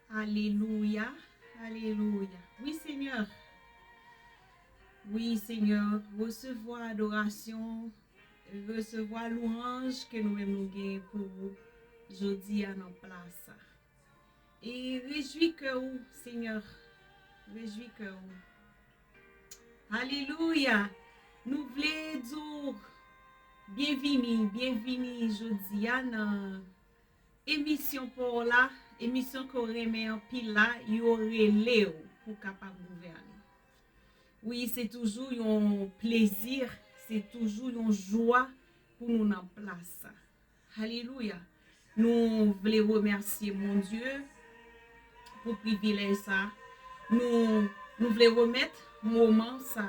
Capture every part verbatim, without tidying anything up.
Alelouya, alelouya. Wi, Senyè. Wi, Senyè, resevwa adorasyon, resevwa lwanj ke nou menm nou gen pou ou jodi a nan plas sa. E rejwi kè ou, Senyè. Rejwi kè ou. Alelouya. Nou vle di w byenvini, byenvini jodi a nan emisyon pa w la, emisyon ke w renmen anpil la, yo rele w pou w kapab gouvène. Wi, se toujou yon plezi, se toujou yon jwa pou nou nan plas sa. Alelouya. Nou vle remèsye Bondye pou privilèj sa. Nou, nou vle remèt moman sa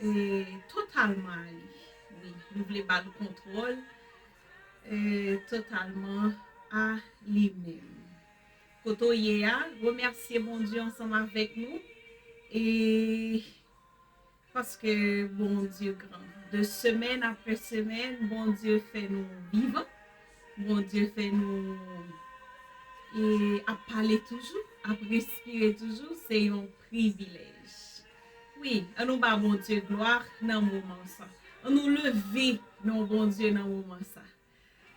e, totalman a li. Wi, nou vle ba l kontwòl e, totalman a li menm. Kote w ye a, remèsye Bondye ansanm avèk nou. E paske Bondye gran. De semèn apre semèn, Bondye fè nou vivan. Bondye fè nou e, ap pale toujou, ap respire toujou. Se yon privilèj. Wi, an nou ba Bondye glwa nan moman sa. An nou leve non Bondye nan moman sa.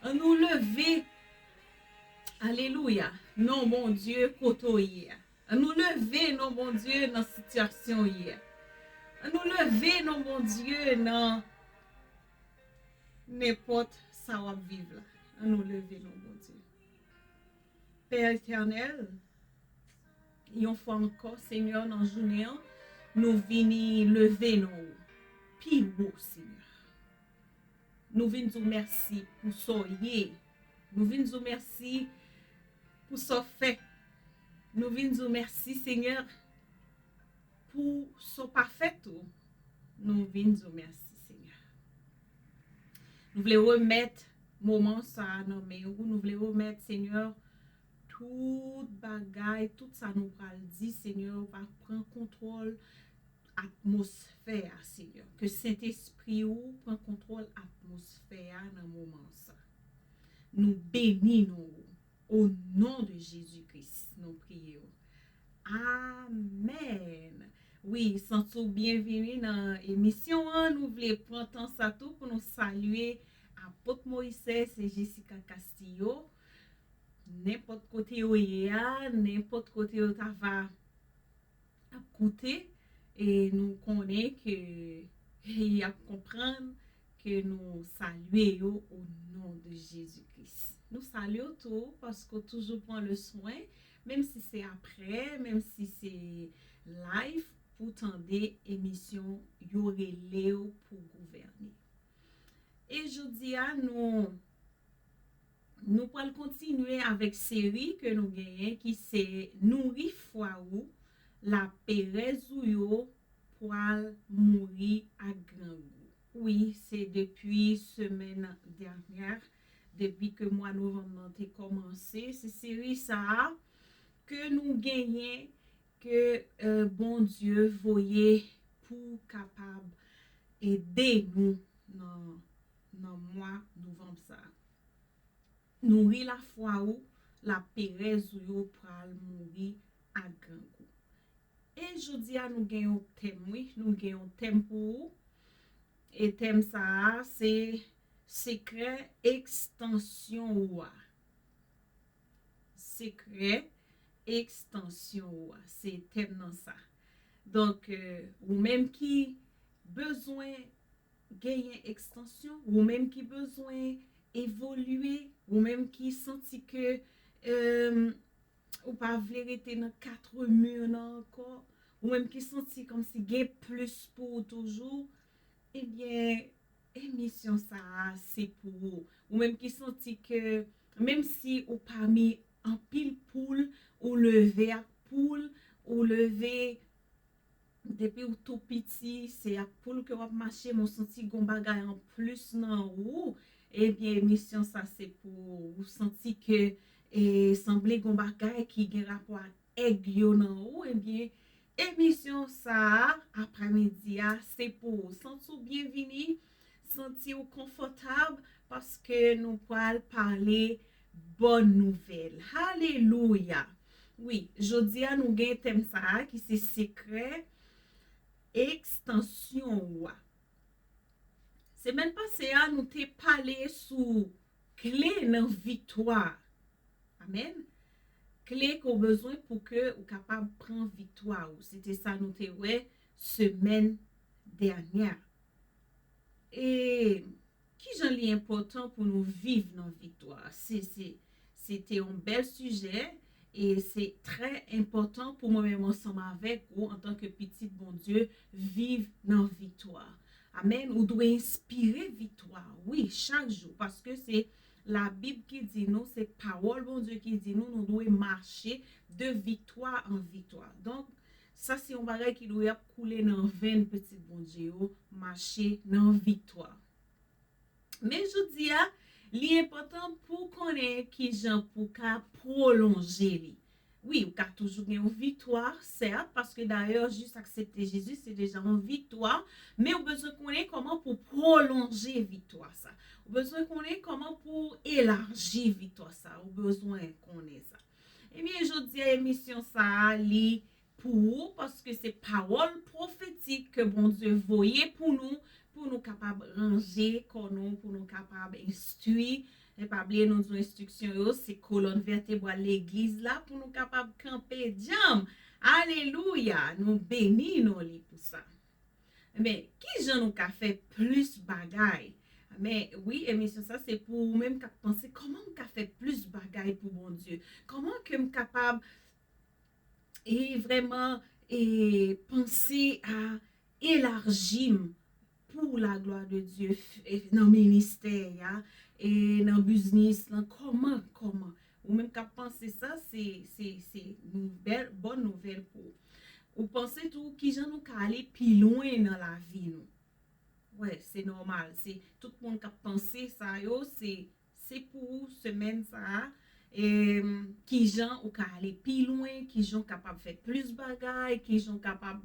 An nou leve, alelouya, non Bondye kote w ye a. An nou leve non Bondye nan sitiyasyon w ye a. An nou leve non Bondye nan nenpòt sa w ap viv la. An nou leve non Bondye. Pè etènèl, yon fwa ankò, Senyè, nan jounen an, nou vini leve non w pi wo, Senyè. Nou vin di w mèsi pou sa w ye. Nou vin di w mèsi pou sa w fè. Nou vin di w mèsi, Senyè, pou sa w pa fè tou. Nou vin di w mèsi, Senyè. Nou vle remèt moman sa a nan men ou. Nou vle remèt, Senyè, tout bagay, tout sa nou pral di, Senyè, va pran kontwòl atmosfè a, Senyè. Ke Sentespri ou pran kontwòl atmosfè a nan moman sa. Nou beni non ou. O non de Jezi Kris, nou priye w. Amèn. Wi, santi w byenvini nan emisyon an. Nou vle pran tan sa tou pou nou salye Apot Moïse e Jessica Castillo. Nenpòt kote yo ye a, nenpòt kote yo ta va ap koute, e nou konnen ke y ap konprann ke nou salye yo o non de Jezi Kris. Nou salye w tou paske w toujou pran le swen, menm si se apre, menm si se live, pou tande emisyon Yo rele w pou gouvène. E jodi a, nou, nou pral kontinye avèk seri ke nou genyen ki se Nouri fwa ou, laperèz ou yo pral mouri ak grangou. Wi, se depi semèn dènyè, depi ke mwa novanm nan te kòmanse, se seri sa a ke nou genyen ke, eh, Bondye voye pou kapab ede nou nan, nan mwa novanm sa a. Nouri lafwa ou, laperèz ou yo pral mouri ak grangou. E jodi a, nou gen yon tèm, wi, nou gen yon tèm pou ou. E tèm sa a, se sekrè ekstansyon ou a. Sekrè ekstansyon ou a. Se tèm nan sa. Donk, eh, ou menm ki bezwen genyen ekstansyon, ou menm ki bezwen evolye, ou menm ki santi ke, eh, ou pa vle rete nan kat mi nan ankò, ou menm ki santi kòmsi gen plis pou ou toujou, ebyen, emisyon sa a se pou ou. Ou menm ki santi ke, menm si ou pami anpil poul, ou leve ak poul, ou leve depi w tou piti, se ak poul ke w ap mache, men w santi gon bagay an plis nan ou, ebyen, emisyon sa se pou ou. Ou santi ke, e, sanble gon bagay ki gen rapò ak èg yo nan ou, ebyen, emisyon sa a, aprèmidi a, se pou ou. Santi w byenvini, santi w konfòtab, paske nou pral pale bòn nouvèl. Alelouya! Wi, jodi a nou gen tèm sa a ki se sekrè ekstansyon ou a. Semèn pase a, nou te pale sou kle nan viktwa. Amèn. Kle ke w bezwen pou ke ou kapab pran viktwa ou. Se te sa nou te wè semèn dènyè. E kijan li enpòtan pou nou viv nan viktwa? Se, se, se te yon bèl sijè e se trè enpòtan pou mwen menm ansanm avèk ou antanke pitit Bondye viv nan viktwa. Amèn. Ou dwe enspire viktwa, wi, chak jou, paske se Labib ki di nou, se pawòl Bondye ki di nou, nou dwe mache de viktwa an viktwa. Donk, sa se yon bagay ki dwe ap koule nan venn pitit Bondye yo, mache nan viktwa. Men jodi a, li enpòtan pou konnen kijan pou ka pwolonje li. Wi, ou ka toujou gen yon viktwa, sèt, paske dayè, jis aksepte Jezi, se deja yon viktwa, men ou bezwen konnen kòman pou pwolonje viktwa sa. Ou bezwen konnen kòman pou elaji viktwa sa. Ou bezwen konnen sa. Ebyen, jodi a, emisyon sa a, li pou ou, paske se pawòl pwofetik ke Bondye voye pou nou, pou nou kapab ranje kò nou, pou nou kapab enstwi. E pa bliye, nou di w enstriksyon yo, se kolòn vètebral legliz la, pou nou kapab kanpe djanm. Alelouya! Nou beni non li pou sa. Men, kijan nou ka fè plis bagay? Men, wi, emisyon sa, se pou ou menm k ap panse, kòman m ka fè plis bagay pou Bondye? Kòman ke m kapab e vrèman e panse a elaji m pou la glwa de Dye, f- e nan ministè a, e nan biznis lan, kòman, kòman? Ou menm k ap panse sa, se, se, se nouvèl, bòn nouvèl pou ou. Ou panse tou kijan nou ka ale pi lwen nan lavi nou. Wè, se nòmal. Se tout moun k ap panse sa yo, se, se pou ou semèn sa a. E, kijan ou ka ale pi lwen, kijan ou kapab fè plis bagay, kijan ou kapab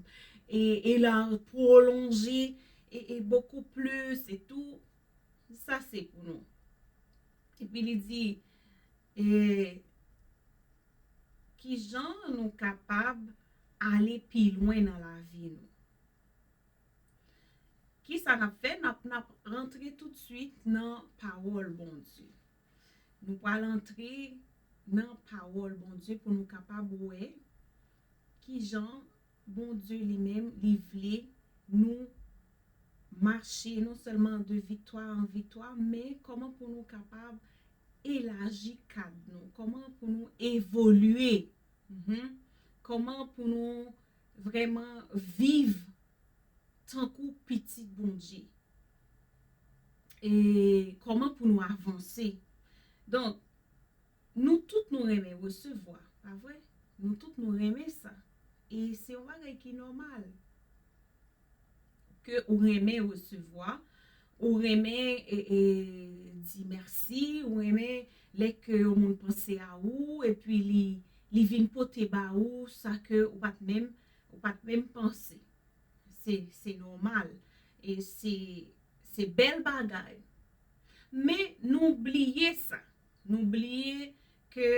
e, e la pwolonje e, e bokou plis e tou. Sa se pou nou. Epi li di, e, kijan nou kapab ale pi lwen nan lavi nou. Kisa n ap fè? N ap, n ap rantre toutswit nan pawòl Bondye. Nou pral antre nan pawòl Bondye pou nou kapab wè kijan Bondye li menm, li vle nou mache non sèlman de viktwa an viktwa, men kòman pou nou kapab elaji kad nou, kòman pou nou evolye, mhm, kòman pou nou vrèman viv tankou pitit Bondye. E kòman pou nou avanse? Donk, nou tout nou renmen resevwa, pa vre? Nou tout nou renmen sa. E se yon bagay ki nòmal. Ke ou renmen resevwa, ou renmen e, e, di mèsi, ou renmen lè ke yon moun panse a ou, epi li, li vin pote ba ou sa ke ou pa t menm, ou pa t menm panse. Se, se nòmal. E se, se bèl bagay. Men nou bliye sa. Nou bliye ke,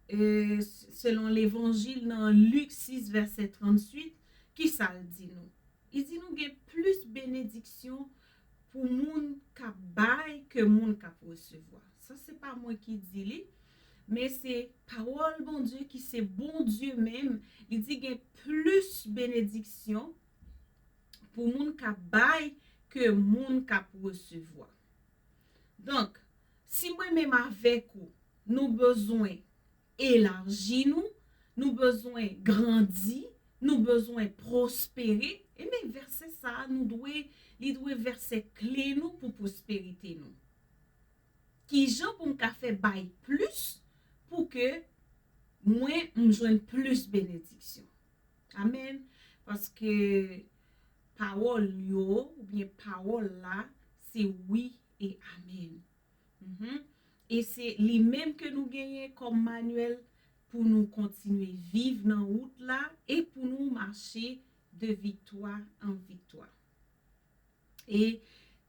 e, selon levanjil nan Lik sis, vèsè tranntuit, kisa l di nou? Li di nou gen plis benediksyon pou moun k ap bay ke moun k ap resevwa. Sa se pa mwen ki di li, men se pawòl Bondye ki se Bondye menm. Li di gen plis benediksyon pou moun k ap bay ke moun k ap resevwa. Donk, si mwen menm avèk ou, nou bezwen elaji nou, nou bezwen grandi, nou bezwen pwospere, e men vèsè sa a, nou dwe, li dwe vèsè kle nou pou pwosperite nou. Kijan pou m ka fè bay plis pou ke mwen m jwenn plis benediksyon? Amèn. Paske pawòl yo, oubyen pawòl la, se wi e amèn. Mhm. E se li menm ke nou genyen kòm manyèl pou nou kontinye viv nan wout la e pou nou mache de viktwa an viktwa. E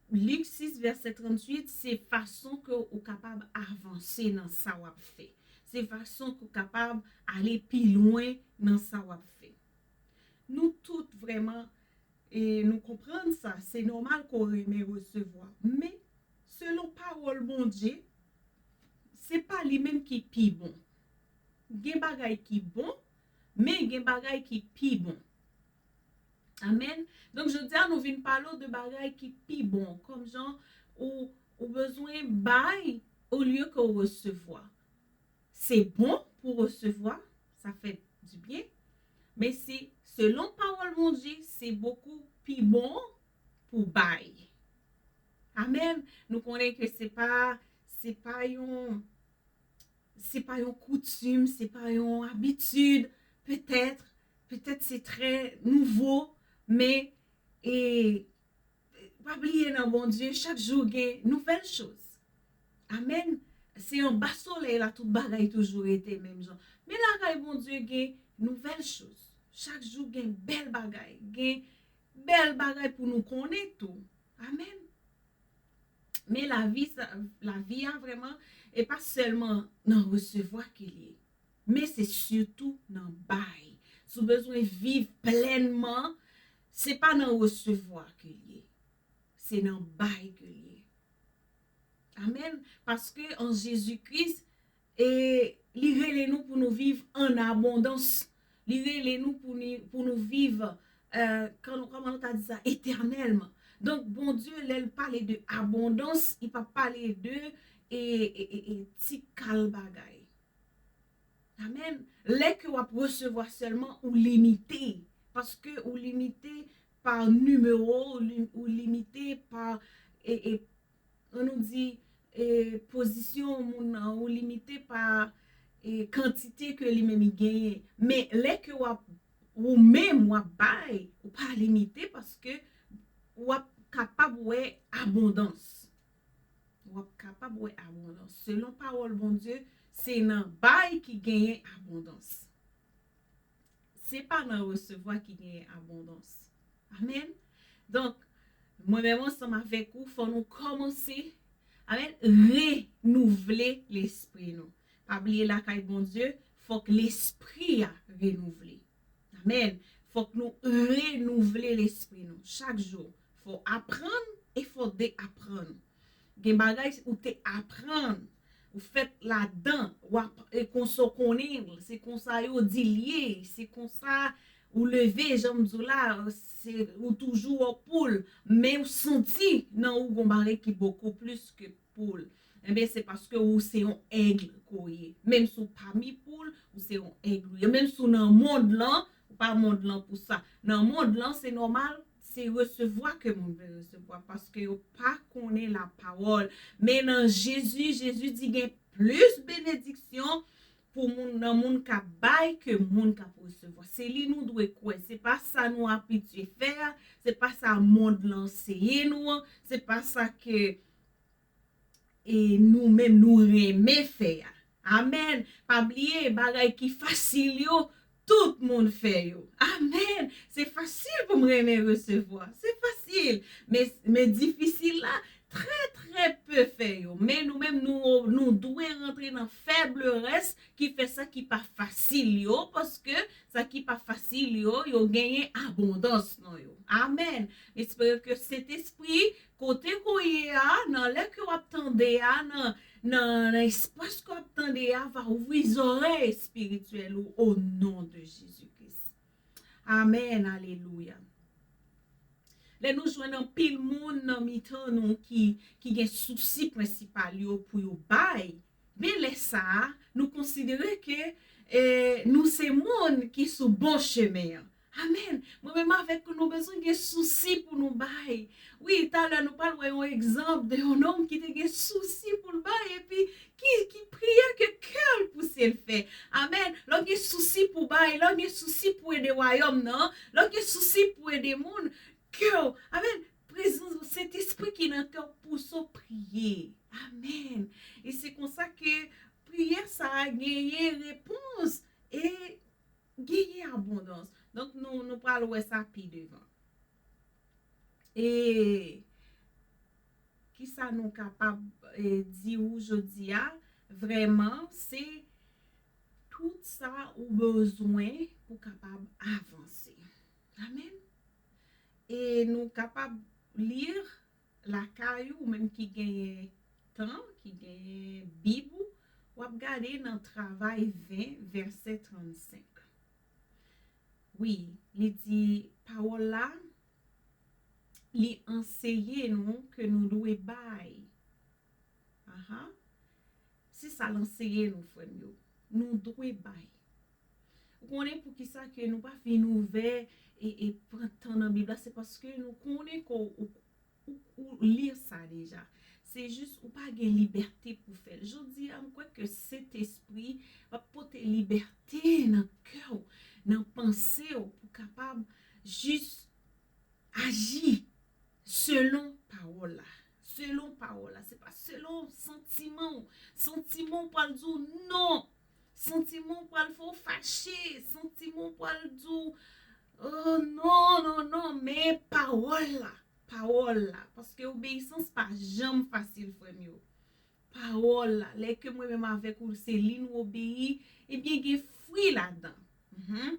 Lik sis, vèsè tranntuit, se fason ke ou kapab avanse nan sa w ap fè. Se fason ke w kapab ale pi lwen nan sa w ap fè. Nou tout vrèman, e nou konprann sa, se nòmal ke w renmen resevwa. Men, selon pawòl Bondye, se pa li menm ki pi bon. Gen bagay ki bon, men gen bagay ki pi bon. Amèn. Donk, jodi a, nou vin pale w de bagay ki pi bon, kòm jan ou, ou bezwen bay olye ke w resevwa. Se bon pou resevwa, sa fè di byen, men se, selon pawòl Bondye, se bokou pi bon pou bay. Amèn. Nou konnen ke se pa, se pa yon, se pa yon koutim, se pa yon abitid, petèt, petèt se trè nouvo, men, e, pa bliye nan Bondye, chak jou gen nouvèl choz. Amèn. Se anba solèy la tout bagay toujou rete menm jan. Men lakay Bondye gen nouvèl choz. Chak jou gen bèl bagay, gen bèl bagay pou nou konnen tou. Amèn. Men lavi sa, lavi a vrèman, e pa sèlman nan resevwa ke l ye, men se sitou nan bay. Si w bezwen viv plènman, se pa nan resevwa ke l ye, se nan bay ke l ye. Amèn. Paske an Jezi Kris, e li rele nou pou nou viv an abondans. Li rele nou pou ni, pou nou viv, e, kan, kòman nou ta di sa, etènèlman. Donk, Bondye, lè l pale de abondans, li pa pale de, e, e, e, e, ti kal bagay. Amèn. Lè ke w ap resevwa sèlman, ou limite. Paske ou limite pa nimewo, ou li-, ou limite pa, e, e, an nou di, e, pozisyon moun nan, ou limite pa, e, kantite ke li menm li genyen. Men lè ke w ap, ou menm w ap bay, ou pa limite paske w ap kapab wè abondans. W ap kapab wè abondans. Selon pawòl Bondye, se nan bay ki genyen abondans. Se pa nan resevwa ki genyen abondans. Amèn. Donk, mwen menm ansanm avèk ou, fò nou kòmanse, amèn, renouvle lespri nou. Pa bliye lakay Bondye, fòk lespri a renouvle. Amèn. Fòk nou renouvle lespri nou chak jou. Fò aprann e fò deaprann. Gen bagay ou te aprann, ou fèt ladan, w ap, e konsa w konnen l, se konsa yo di l ye, se konsa ou leve, jan m di w la, se, ou toujou wè w pou l, men ou santi nan ou gon bagay ki bokou plis ke pou l. Enben, se paske ou se yon èg ke w ye. Menm si w pami poul, ou se yon èg ou ye. Menm si w nan mond lan, ou pa mond lan pou sa. Nan mond lan, se nòmal, se resevwa ke moun vle resevwa, paske yo pa konnen lapawòl. Men nan Jezi, Jezi di gen plis benediksyon pou moun, nan moun k ap bay ke moun k ap resevwa. Se li nou dwe kwè. Se pa sa nou abitye fè a, se pa sa mond lan anseye nou an, se pa sa ke, e, nou menm nou renmen fè a. Amèn. Pa bliye, bagay ki fasil yo, tout moun fè yo. Amèn. Se fasil pou m renmen resevwa. Se fasil. Men, men difisil la, trè, trè pe fè yo. Men nou menm, nou, nou dwe rantre nan fèblès ki fè sa ki pa fasil yo, paske sa ki pa fasil yo, yo genyen abondans nan yo. Amèn. M espere ke Sentespri, kote ke w ye a, nan lè ke w ap tande a, nan, nan, nan espas ke w ap tande a, va ouvri zòrèy espirityèl ou, o non de Jezi Kris. Amèn, alelouya. Lè nou jwenn anpil moun nan mitan nou ki, ki gen sousi prensipal yo pou yo bay, men lè sa a, nou konsidere ke, e, nou se moun ki sou bon chemen an. Amèn. Mwen menm avèk ou, nou bezwen gen sousi pou nou bay. Wi, talè nou pral wè yon egzanp de yon nonm ki te gen sousi pou l bay, epi ki, ki priyè ke kè l pouse l fè. Amèn. Lè w gen sousi pou bay, lè w gen sousi pou ede wayòm nan, lè w gen sousi pou ede moun, kè w, amèn, prezans Sentespri ki nan kè w pouse w priye. Amèn. E se konsa ke priyè sa a genyen repons e genyen abondans. Donk, nou, nou pral wè sa pi devan. E kisa nou kapab, e, di ou jodi a? Vrèman, se, tout sa ou bezwen pou kapab avanse. Amèn. E nou kapab li lakay ou, ou menm ki genyen tan, ki genyen Bib ou, w ap gade nan Travay ven, vèsè trannsenk. Wi, li di, pawòl la, li anseye nou ke nou dwe bay. Aha. Se sa l anseye nou, frè m yo. Nou dwe bay. Ou konnen poukisa ke nou pa fin ouvè e, e pran tan nan Bib la? Se paske nou konnen ke ou, ou, ou li sa deja. Se jis ou pa gen libète pou fè l. Jodi a, m kwè ke Sentespri va pote libète nan kè w, nan panse w, pou kapab jis aji selon pawòl la. Selon pawòl la. Se pa selon santiman w. Santiman w pral di w non. Santiman w pral fè w fache. Santiman w pral di w, oh, non, non, non. Men pawòl la. Pawòl la. Paske obeyisans pa janm fasil, frè m yo. Pawòl la. Lè ke mwen menm avèk ou, se li nou obeyi, ebyen, gen fwi ladan. Mhm.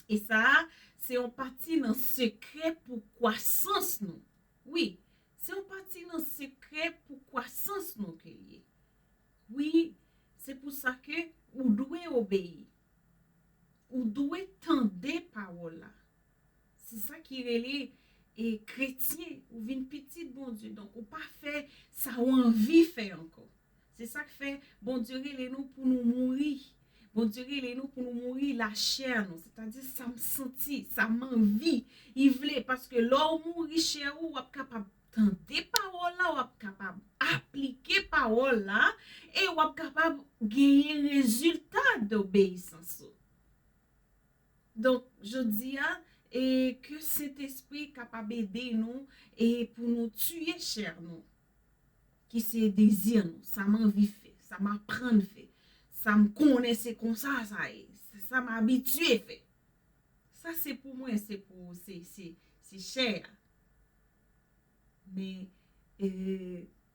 E sa a, se yon pati nan sekrè pou kwasans nou. Wi, se yon pati nan sekrè pou kwasans nou ke l ye. Wi, se pou sa ke ou dwe obeyi. Ou dwe tande pawòl la. Se sa ki rele, e, kretyen, ou vin pitit Bondye. Donk, ou pa fè sa w anvi fè ankò. Se sa k fè Bondye rele nou pou nou mouri. Bondye rele nou pou nou mouri lachè nou, sètadi sa m santi, sa m anvi, li vle, paske lè w mouri chè ou, w ap kapab tande pawòl la, w ap kapab aplike pawòl la, e w ap kapab genyen rezilta dobeyisans ou. Donk, jodi a, e ke Sentespri kapab ede nou, e pou nou tiye chè nou, ki se dezi nou, sa m anvi fè, sa m aprann fè, sa m konnen se konsa sa ye, se sa m abitye fè. Sa se pou mwen, se pou, se, se, se chè a. Men, e,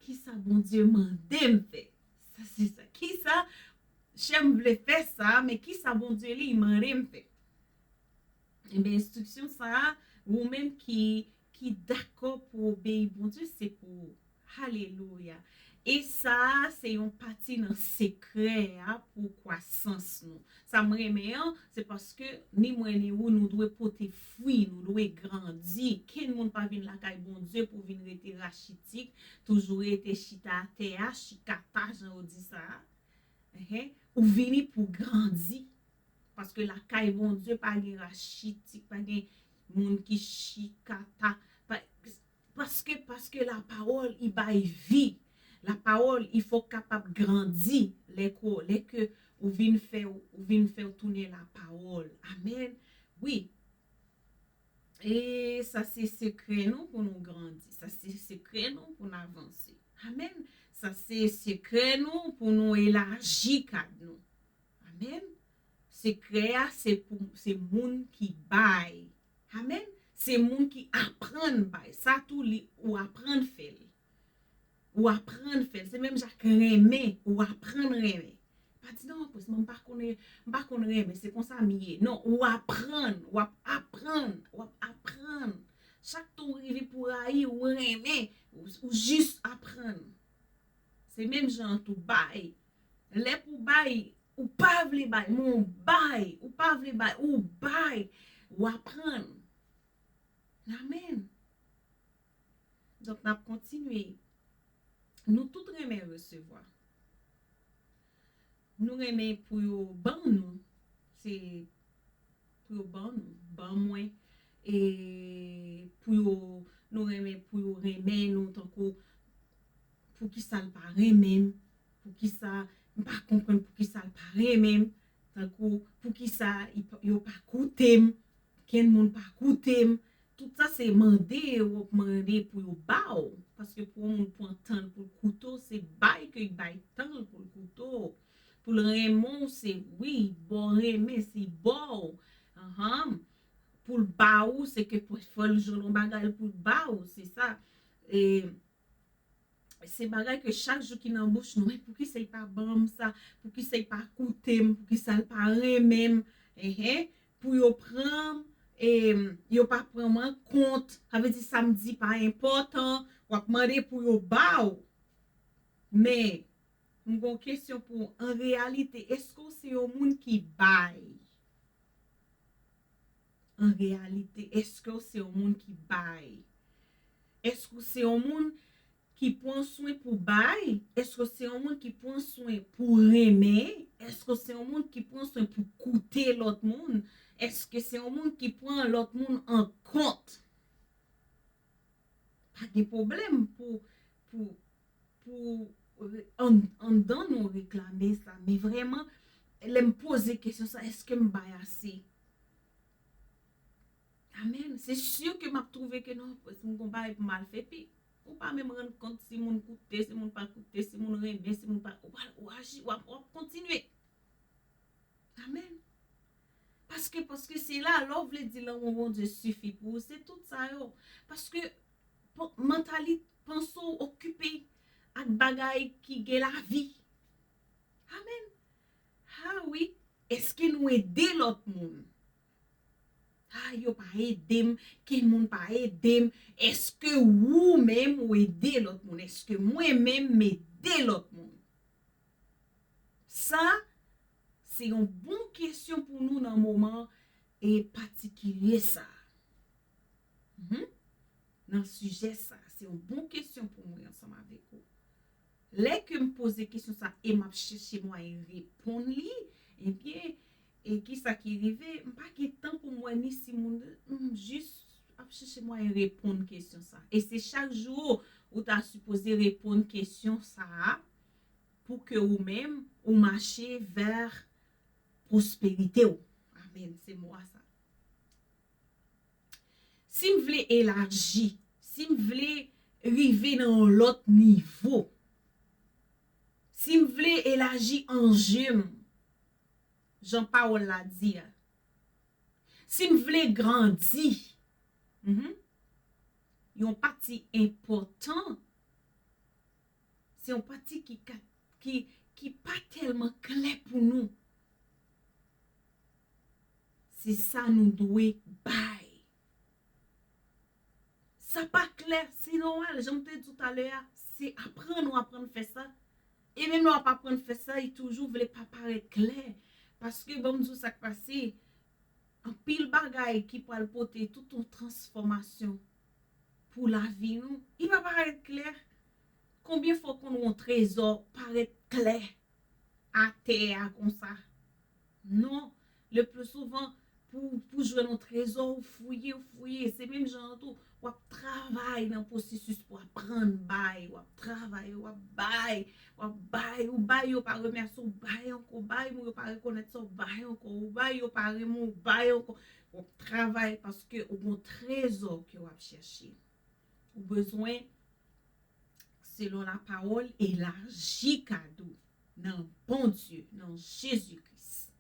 kisa Bondye mande m fè? Sa se sa. Kisa chè m vle fè sa, men kisa Bondye li mande m fè? Ebyen, enstriksyon sa a, ou menm ki, ki dakò pou obeyi Bondye, se pou ou. Alelouya. E sa a, se yon pati nan sekrè a pou kwasans nou. Sa m renmen an, se paske ni mwen ni ou, nou dwe pote fwi, nou dwe grandi. Kenn moun pa vin lakay Bondye pou vin rete rachitik, toujou rete chita atè a, chikata, jan yo di sa a. Ehe. Ou vini pou grandi. Paske lakay Bondye pa gen rachitik, pa gen moun ki chikata. Pa, paske, paske lapawòl, li bay vi. Lapawòl, li fè w kapab grandi. Lè ko, lè ke ou vin fè, ou vin fè w tounen lapawòl. Amèn. Wi. E sa se sekrè nou pou nou grandi. Sa se sekrè nou pou nou avanse. Amèn. Sa se sekrè nou pou nou elaji kad nou. Amèn. Sekrè a, se pou, se moun ki bay. Amèn. Se moun ki aprann bay. Sa tou, li, ou aprann fè l. Ou aprann fè l. Se menm jan ak renmen, ou aprann renmen. Pa di, "Non, pwès, mwen m pa konn, m pa konn renmen, se konsa m ye." Non, ou aprann, w ap aprann, w ap aprann. Chak tan w rive pou rayi, ou renmen, ou, ou jis aprann. Se menm jan tou bay. Lè pou bay, ou pa vle bay, men ou bay, ou pa vle bay, ou bay, ou aprann. Amèn. Donk, n ap kontinye. Nou tout renmen resevwa. Nou renmen pou yo ban nou. Se pou yo ban nou, ban mwen. E pou yo, nou renmen pou yo renmen nou, tankou poukisa l pa renmen m, poukisa m pa konprann poukisa l pa renmen m, tankou poukisa y pa, yo pa koute m, kenn moun pa koute m. Tout sa se mande yo ap mande pou yo ba w. Paske pou yon moun pran tan l pou l koute w, se bay ke y bay tan l pou l koute w. Pou l renmen w, se wi, ba w renmen, se ba w. Anhan. Pou l ba w, se ke pou fò l jwenn yon bagay pou l ba w, se sa. E, se bagay ke chak jou ki nan bouch nou, men poukisa l pa ban m sa, poukisa l pa koute m, poukisa l pa renmen m, enhen, pou yo pran m, e, yo pa pran m an kont, sa vle di sa m di pa enpòtan, w ap mande pou yo ba w. Men, m gen yon kesyon pou w, an reyalite, èske w se yon moun ki bay? An reyalite, èske w se yon moun ki bay? Èske w se yon moun ki pran swen pou bay? Èske w se yon moun ki pran swen pou renmen? Èske w se yon moun ki pran swen pou koute lòt moun? Èske se yon moun ki pran lòt moun an kont? Pa gen pwoblèm pou, pou, pou re- an- anndan nou reklame sa, men vrèman, lè m poze kesyon sa, èske m bay ase? Amèn. Se si ke m ap twouve ke non, si m gon bagay pou m al fè pi. Ou pa menm rann kont si moun koute, si moun pa koute, si moun renmen, si moun pa, ou pa, ou aji, w ap, w ap kontinye. Amèn. Paske, paske se la, lè w vle di lanmou Bondye sifi pou ou, se tout sa yo. Paske, mantalit, panse w okipe ak bagay ki gen lavi. Amèn. Ha wi, èske nou ede lòt moun? Ha, yo pa ede m, ken moun pa ede m. Èske ou menm ou ede lòt moun? Èske mwen menm m ede lòt moun? Sa, se yon bon kesyon pou nou nan moman e patikilye sa. Mhm. Nan sijè sa, se yon bon kesyon pou mwen ansanm avèk ou. Lè ke m poze kesyon sa e m ap chèche mwayen reponn li, ebyen, e kisa ki rive? M pa gen tan pou m wè ni si moun, m jis ap chèche mwayen reponn kesyon sa. E se chak jou ou ta sipoze reponn kesyon sa a pou ke ou menm ou mache vè pwosperite w. Amèn, se mo a sa. Si m vle elaji, si m vle rive nan yon lòt nivo, si m vle elaji anje m, jan pawòl la di a, si m vle grandi, mhm, yon pati enpòtan, se yon pati ki ka, ki, ki pa tèlman klè pou nou. Se sa nou dwe bay. Sa pa klè, se nòmal. Jan m te di w talè a, se aprann ou aprann fè sa. E menm lè w ap aprann fè sa, li toujou vle pa parèt klè. Paske, ban m di w sa k pase, anpil bagay ki pral pote tout yon transfòmasyon pou lavi nou, li pa parèt klè. Konbyen fwa w konn wè yon trezò parèt klè atè a konsa? Non. Le pli souvan, pou, pou jwenn yon trezò, ou fouye, ou fouye. Se menm jan an tou, w ap travay nan pwosesis pou aprann bay, w ap travay, w ap bay, w ap bay, ou bay, yo pa remèsye w, bay ankò, bay, moun yo pa rekonèt sa, w bay ankò, ou bay, yo pa renmen w, bay ankò. W ap travay paske ou gon trezò ke w ap chèche. Ou bezwen, selon lapawòl, elaji kado nan Bondye, nan Jezi Kris.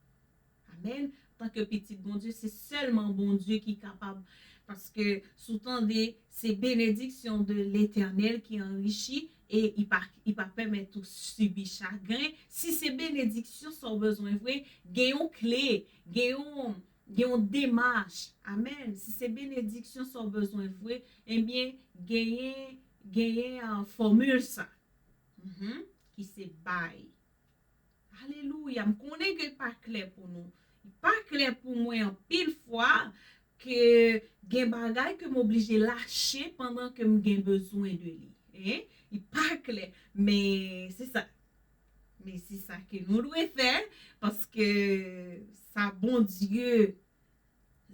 Amèn. Antanke pitit Bondye, se sèlman Bondye ki kapab, paske si w tande, se benediksyon de Letènèl ki anrichi e li pa, li pa pèmèt ou sibi chagren. Si se benediksyon sa w bezwen vre, gen yon kle, gen yon, gen yon demach. Amèn. Si se benediksyon sa w bezwen vre, ebyen, genyen, genyen, ah, fòmil sa. Mhm. Ki se bay. Alelouya. M konnen ke l pa klè pou nou. Li pa klè pou mwen anpil fwa ke gen bagay ke m oblije lache pandan ke m gen bezwen de li. Hein? Li pa klè. Men se sa. Men se sa ke nou dwe fè, paske sa Bondye,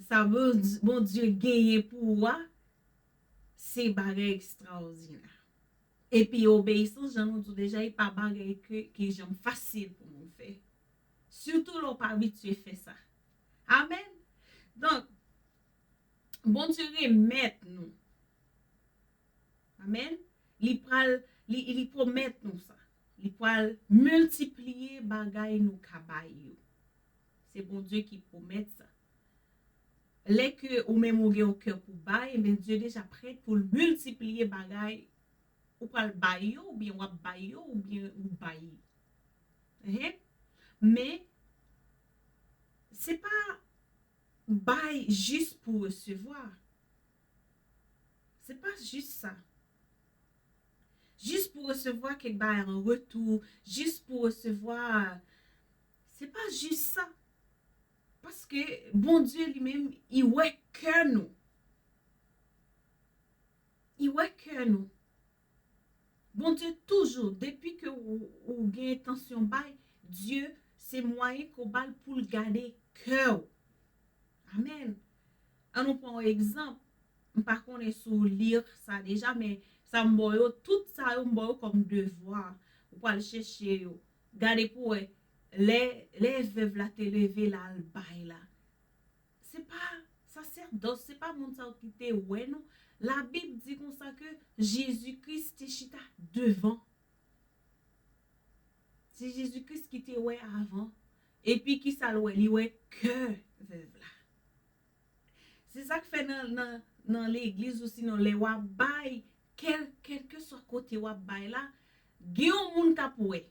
sa Bondye, Bondye genyen pou ou a, se bagay ekstraòdinè. Epi obeyisans, jan nou di w deja, e pa bagay ke, ki janm fasil pou moun fè. Sitou lè w pa abitye fè sa. Amèn. Donk, Bondye remèt nou. Amèn. Li pral, li, li pwomèt nou sa. Li pral miltipliye bagay nou ka bay yo. Se Bondye ki pwomèt sa. Lè ke ou menm ou gen yon kè pou bay, ebyen, Dye deja prèt pou l miltipliye bagay ou pral bay yo, oubyen w ap bay yo, oubyen ou bay. Ehe. Men, se pa bay jis pou resevwa. Se pa jis sa. Jis pou resevwa kèk bagay an retou, jis pou resevwa, se pa jis sa. Paske Bondye li menm, li wè kè nou. Li wè kè nou. Bondye toujou, depi ke ou, ou gen entansyon bay, Dye, se mwayen ke w ba l pou l gade kè w. Amèn. An nou pran yon egzanp. M pa konnen si w li sa deja, men sa m ba w yo, tout sa yo m ba w yo kòm devwa. Ou pral chèche yo. Gade pou w wè, lè, lè vèv la te leve l al bay la. Se pa sasèdòs, se pa moun sa yo ki te wè, non. Labib di konsa ke Jezi Kris te chita devan. Se Jezi Kris ki te wè avan. Epi ki sa l wè? Li wè kè vèv la. Se sa k fè nan, nan, nan legliz ou sinon lè w ap bay, kèl, kèlkeswa kote w ap bay la, gen yon moun k ap wè.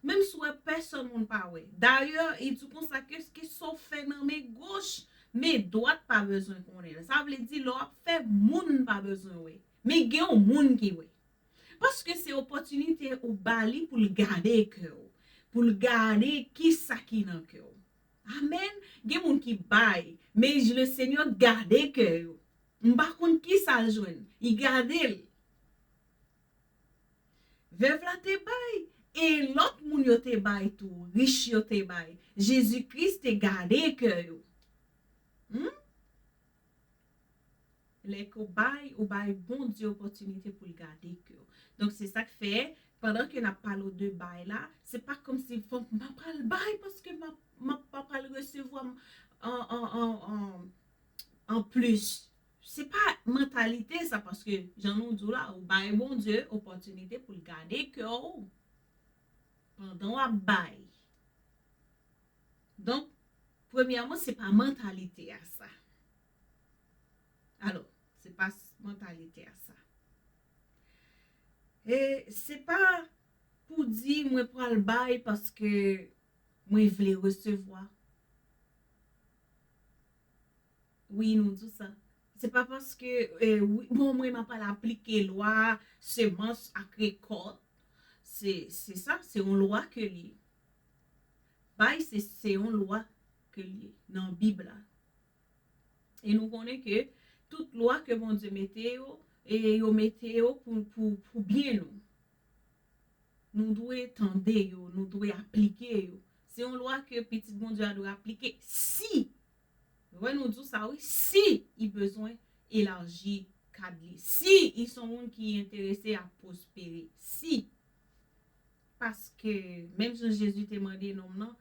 Menm si w wè pèsòn moun pa wè. Dayè, li di konsa ke, ke sa w fè nan men goch, men dwat pa bezwen konnen. Sa vle di lè w ap fè moun pa bezwen wè. Men gen yon moun ki wè. Paske se opòtinite ou ba li pou l gade kè w, pou l gade kisa ki nan kè w. Amèn. Gen moun ki bay, men Lesenyè gade kè yo. M pa konn kisa l jwenn. Li gade l. Vèv la te bay, e lòt moun yo te bay tou, rich yo te bay. Jezi Kris te gade kè yo. Hmm? Lè ke w bay, ou bay Bondye opòtinite pou l gade kè w. Donk, se sa k fè, pandan ke n ap pale w de bay la, se pa kòmsi fòk m pa pral bay paske m ap, m ap pa pral resevwa an, an, an, an, an plis. Se pa mantalite sa, paske jan nou di w la, ou bay Bondye opòtinite pou l gade kè w pandan w ap bay. Donk, premyèman, se pa mantalite a sa. Alò, se pa s-, mantalite a sa. E se pa pou di mwen pral bay paske mwen vle resevwa. Wi, nou di sa. Se pa paske, e, wi, bon, mwen, m ap al aplike lwa semans ak rekòt. Se, se sa, se yon lwa ke l ye. Bay, se, se yon lwa ke l ye nan Bib la. E nou konnen ke tout lwa ke Bondye mete yo, e yo mete yo pou, pou, pou byen nou. Nou dwe tande yo, nou dwe aplike yo. Se yon lwa ke pitit Bondye a dwe aplike si, wè nou di sa wi, si li bezwen elaji kad li, si li se yon moun ki enterese a pwospere, si. Paske, menm jan Jezi te mande nonm nan,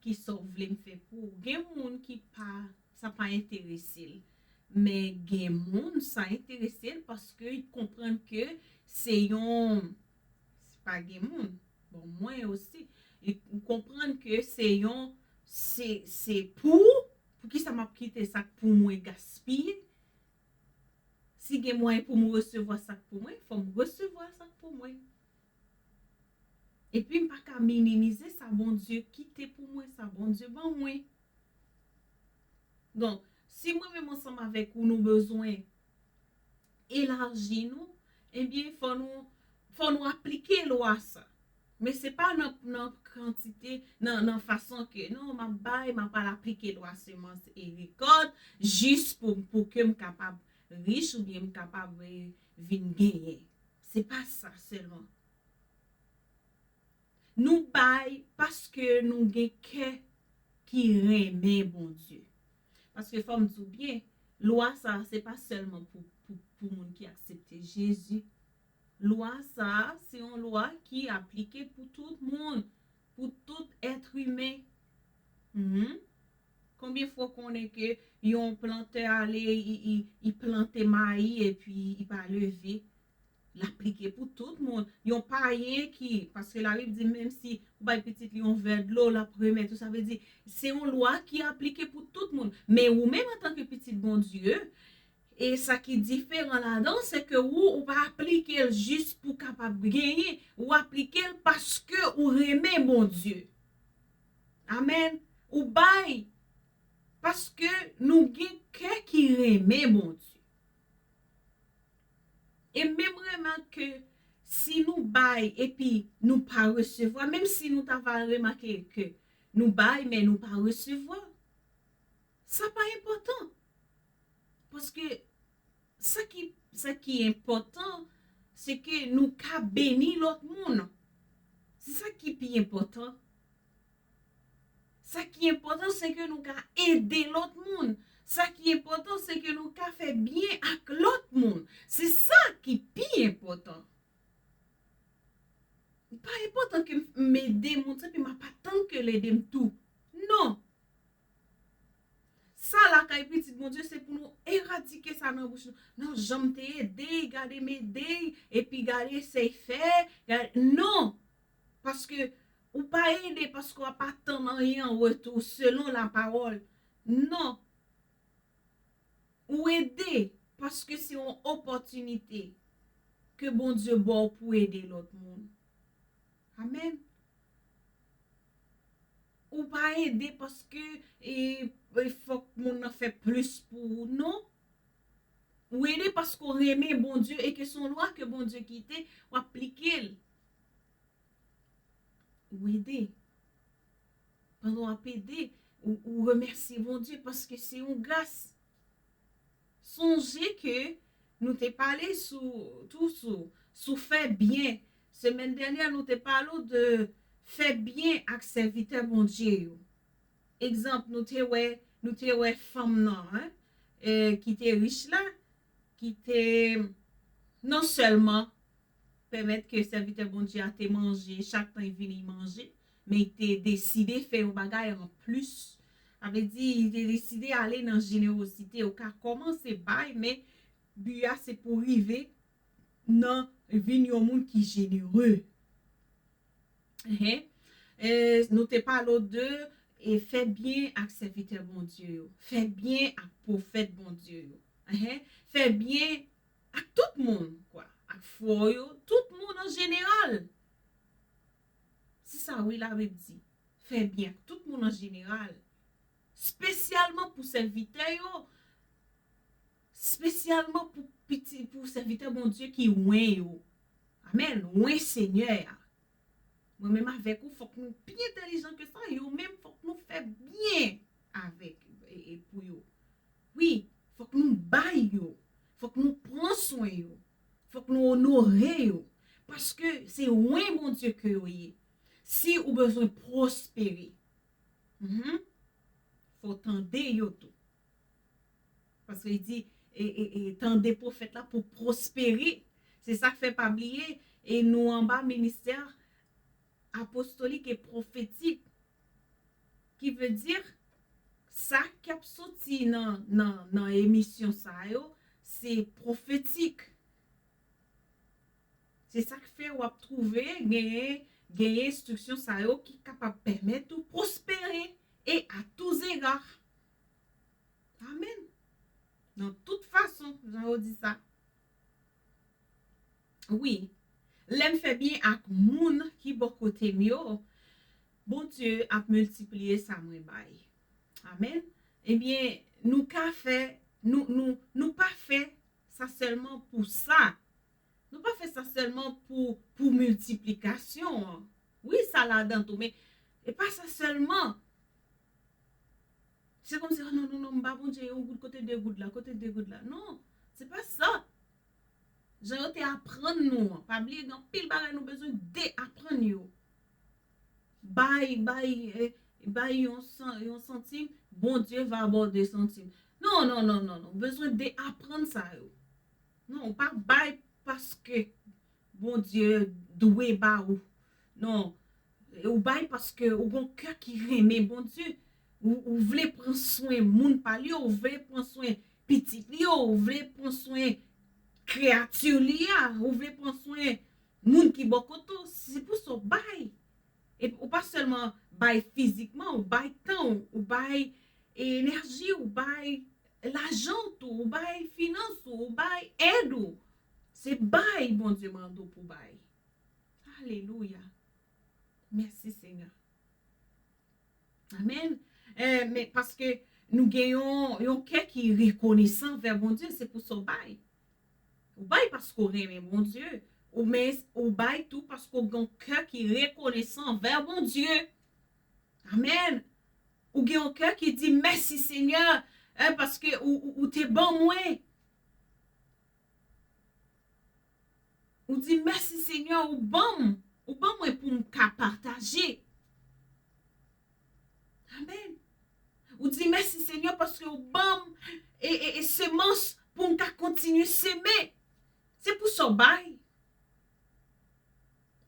"Kisa w vle m fè pou ou?" Gen moun ki pa, sa pa enterese l. Men gen moun, sa enterese l paske li konprann ke se yon, se pa gen moun, bon, mwen osi, li konprann ke se yon, se, se pou, poukisa m ap kite sa k pou mwen gaspiye? Si gen mwayen pou m resevwa sa k pou mwen, fò m resevwa sa k pou mwen. Epi m pa ka minimize sa Bondye kite pou mwen, sa Bondye ban mwen. Donk, si mwen menm ansanm avèk ou, nou bezwen elaji nou, ebyen, fò nou, fò nou aplike lwa sa. Men se pa nan, nan kantite, nan, nan fason ke, non, m ap bay, m ap al aplike lwa semans e rekòt, jis pou, pou ke m kapab rich oubyen m kapab, eh, vin genyen. Se pa sa sèlman. Nou bay paske nou gen kè ki renmen Bondye. Paske fò m di w byen, lwa sa a, se pa sèlman pou, pou, pou moun ki aksepte Jezi. Lwa sa a, se yon lwa ki aplike pou tout moun, pou tout èt imen. Mhm. Konbyen fwa w konnen ke yon plantè ale, i, i, i plante mayi epi i pa leve? L aplike pou tout moun. Yon payen ki, paske Labib di, menm si ou bay pitit li yon vè dlo, l ap remèt ou. Sa vle di, se yon lwa ki aplike pou tout moun. Men ou menm, antanke pitit Bondye, E sa ki diferan ladan, se ke ou, ou pa aplike l jis pou kapab genyen, ou aplike l paske ou renmen Bondye. Amèn. Ou bay paske nou gen kè ki renmen Bondye. E menm remak ke si nou bay epi nou pa resevwa, menm si nou ta va remake ke nou bay, men nou pa resevwa, sa pa enpòtan. Paske sa ki, sa ki enpòtan, se ke nou ka beni lòt moun. Se sa ki pi enpòtan. Sa ki enpòtan, se ke nou ka ede lòt moun. Sa ki enpòtan, se ke nou ka fè byen ak lòt moun. Se sa ki pi enpòtan. Pa enpòtan ke m ede moun sa, epi m ap atann ke l ede m tou. Non. Sa lakay pitit Bondye, se pou nou eradike sa nan bouch nou. Non, jan m te ede, gade m ede, epi gade sa l fè, gade, non. Paske ou pa ede paske w ap atann anyen an retou selon lapawòl. Non. Ou ede paske se yon opòtinite ke Bondye ba w pou ede lòt moun. Amèn. Ou pa ede paske e, e fòk moun nan fè plis pou ou, non. Ou ede paske w renmen Bondye e ke se yon lwa ke Bondye kite, w aplike l. Ou ede. Pandan w ap ede, ou, ou remèsye Bondye paske se yon gras. Sonje ke nou te pale sou, tou sou, sou fè byen. Semèn dènyè, nou te pale w de fè byen ak sèvitè Bondye yo. Egzanp, nou te wè, nou te wè fanm nan, en, e, ki te rich la, ki te non sèlman pèmèt ke sèvitè Bondye a te manje, chak tan li vini, li manje, men li te deside fè yon bagay an plis. Sa vle di, li te deside ale nan jenerozite. Ou ka kòmanse bay, men bi a se pou rive nan vin yon moun ki jenere. Enhen. E, nou te pale w de e fè byen ak sèvitè Bondye yo. Fè byen ak pwofèt Bondye yo. Enhen. Fè byen ak tout moun, kwa. Ak frè yo, tout moun an jeneral. Se sa, wi, Labib di. Fè byen ak tout moun an jeneral. Espesyalman pou sèvitè yo. Espesyalman pou piti, pou sèvitè Bondye ki wen yo. Amèn. Wen Senyè a. Mwen menm avèk ou, fòk nou pi entèlijan ke sa. Yo menm, fòk nou fè byen avèk, e, e pou yo. Wi, fòk nou bay yo. Fòk nou pran swen yo. Fòk nou onore yo. Paske se wen Bondye ke yo ye. Si ou bezwen pwospere, mhm, fò w tande yo tou. Paske li di, e, e, e, tande pwofèt la pou pwospere. Se sa k fè pa bliye, e nou anba ministè apostolik e pwofetik. Ki vle di, sa k ap soti nan, nan, nan emisyon sa yo, se pwofetik. Se sa k fè w ap twouve genyen, genyen enstriksyon sa yo ki kapab pèmèt ou pwospere e a tout zega. Amèn. Nan tout fason, jan yo di sa. Wi. Lè m fè byen ak moun ki bò kote m yo, Bondye ap miltipliye sa mwen bay. Amèn. Ebyen, nou ka fè, nou, nou, nou pa fè sa sèlman pou sa. Nou pa fè sa sèlman pou, pou miltiplikasyon an. Wi, sa ladan tou, men e pa sa sèlman. Se kòmsi, oh, non, non, non, m ba Bondye yon goud, kote de goud la, kote de goud la. Non, se pa sa. Jan yo te aprann nou an. Pa bliye, gen anpil bagay nou bezwen de aprann yo. Bay, bay, eh, bay yon san, yon santim, Bondye va ba w de santim. Non, non, non, non, non. Ou bezwen de aprann sa yo. Non, ou pa bay paske Bondye dwe ba ou. Non. Ou bay paske ou gon kè ki renmen Bondye. Ou, ou vle pran swen moun pa li yo, ou vle pran swen pitit li yo, ou vle pran swen kreyati li a, ou vle pran swen moun ki bò kote w. Se pou sa w bay. E ou pa sèlman bay fizikman, ou bay tan w, ou bay enèji, ou bay lajan w tou, ou bay finans ou, ou bay èd ou. Se bay Bondye mande w pou bay. Alelouya. Mèsi, Senyè. Amèn. Eh, men paske nou gen yon, yon kè ki rekonesan anvè Bondye, se pou sa w bay. Ou bay paske w renmen Bondye. Ou, men ou bay tou paske w gen yon kè ki rekonesan anvè Bondye. Amèn. Ou gen yon kè ki di, "Mèsi, Senyè, eh, paske ou, ou, ou te ban mwen." Ou di, "Mèsi, Senyè, ou ban m, ou ban mwen pou m ka pataje." Amèn. Ou di, "Mèsi, Senyè, paske ou ban m e, e, e semans pou m ka kontinye seme." Se pou sa w bay.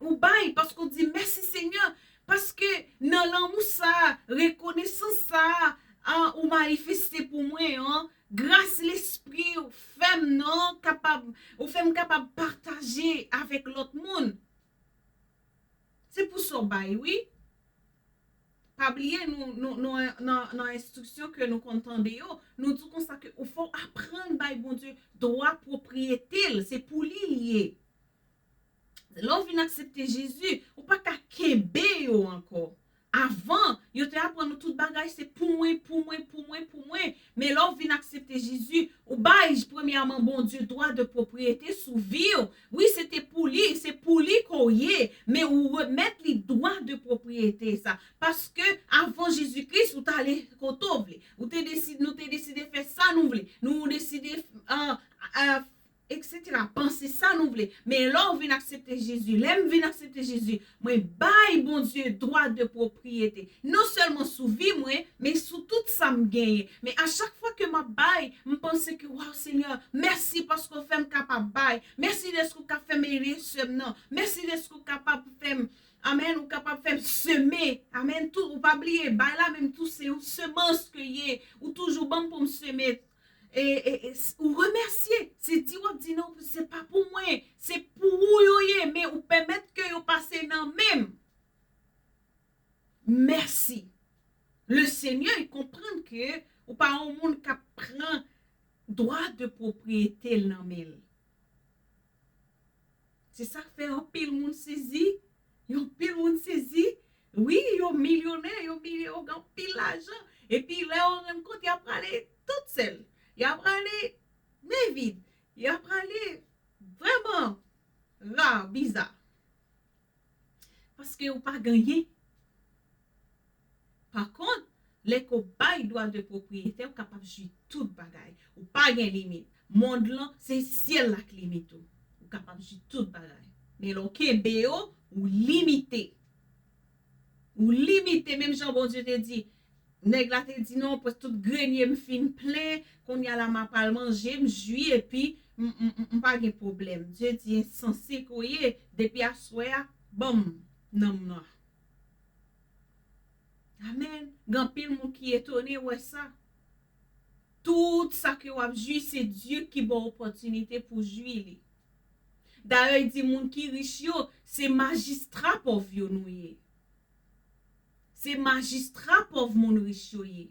Ou bay paske w di, "Mèsi, Senyè, paske nan lanmou sa a, rekonesans sa a, a, ou manifeste pou mwen an, gras Lespri w fè m nan kapab, ou fè m kapab pataje avèk lòt moun." Se pou sa w bay, wi. Pa bliye, nou, nou, nou, nan, nan enstriksyon ke nou konn tande yo, nou di konsa ke ou fò w aprann bay Bondye dwa pwopriyete l, se pou li l ye. Lè w vin aksepte Jezi, ou pa ka kenbe yo ankò. Avan, yo te aprann nou tout bagay se pou mwen, pou mwen, pou mwen, pou mwen. Men lè w vin aksepte Jezi, ou bay premyèman Bondye dwa de pwopriyete sou vi w. Wi, se te pou li, se pou li ke w ye, men ou remèt li dwa de pwopriyete sa. Paske avan Jezi Kris, ou t ale kote w vle. Ou te deside, nou te deside fè sa nou vle. Nou deside, ah, ah, et cetera, panse sa nou vle. Men lè w vin aksepte Jezi, lè m vin aksepte Jezi, mwen bay Bondye dwa de pwopriyete. Non sèlman sou vi mwen, men sou tout sa m genyen. Men a chak fwa ke m ap bay, m panse ke, "Waw, Senyè, mèsi paske w fè m kapab bay. Mèsi dèske w ka fè m ede sè m nan. Mèsi dèske w kapab fè m, amèn, ou kapab fè m seme." Amèn. Tou, ou pa bliye, bay la menm tou, se yon semans ke ye. Ou toujou ban m pou m seme. E, e, e, s-, ou remèsye. Se di w ap di, "Non, se pa pou mwen. Se pou ou yo ye, men ou pèmèt ke yo pase nan men m." Mèsi. Le Senyè, li konprann ke ou pa yon moun k ap pran dwa de pwopriyete l nan men l. Se sa k fè anpil moun sezi. Yon pil moun sezi. Wi, yo milyonè, yo milye-, yo gen anpil lajan. Epi lè yo rann kont, y ap prale tout sèl. Y ap prale men vid. Y ap prale vrèman ra, biza. Paske ou pa genyen. Pa kont, lè ke w bay dwa de pwopriyete, ou kapab jwi tout bagay. Ou pa gen limit. Mond lan, se syèl la k limit ou. Ou kapab jwi tout bagay. Men lè w kenbe yo, ou limite. Ou limite, menm jan Bondye te di, nèg la te di, "Non, pwès tout grenye m fin plen, kounye a la m ap al manje, m jwi, epi m, m, m, m pa gen pwoblèm." Dye di, "Ensanse ke w ye, depi aswè a, ban m nanm nan." Amèn. Gen anpil moun ki etone wè sa. Tout sa ke w ap jwi, se Dye ki ba w opòtinite pou jwi li. Dayè, li di moun ki rich yo, se majistra pòv yo nou ye. Se majistra pòv moun rich yo ye.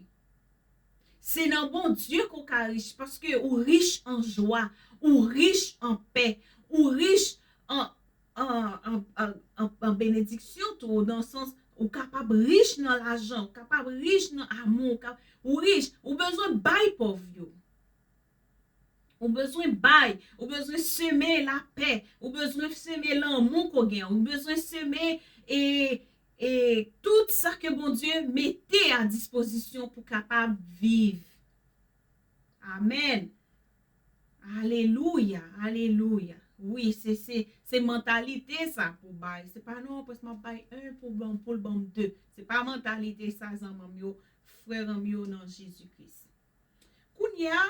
Se nan Bondye ke w ka rich, paske ou rich an jwa, ou rich an pè, ou rich an, an, an, an, an, an benediksyon tou, nan sans, ou kapab rich nan lajan, ou kapab rich nan amou, ou ka, ou rich, ou bezwen bay pòv yo. Ou bezwen bay, ou bezwen seme lapè, ou bezwen seme lanmou ke w gen, ou bezwen seme, e, e tout sa ke Bondye mete a dispozisyon pou kapab viv. Amèn. Alelouya, alelouya. Wi, se, se, se mantalite sa pou bay. Se pa, "Non, pwès m ap bay en pou ban, pou l ban m de." Se pa mantalite sa, zanmi m yo, frè m yo nan Jezi Kris. Kounye a,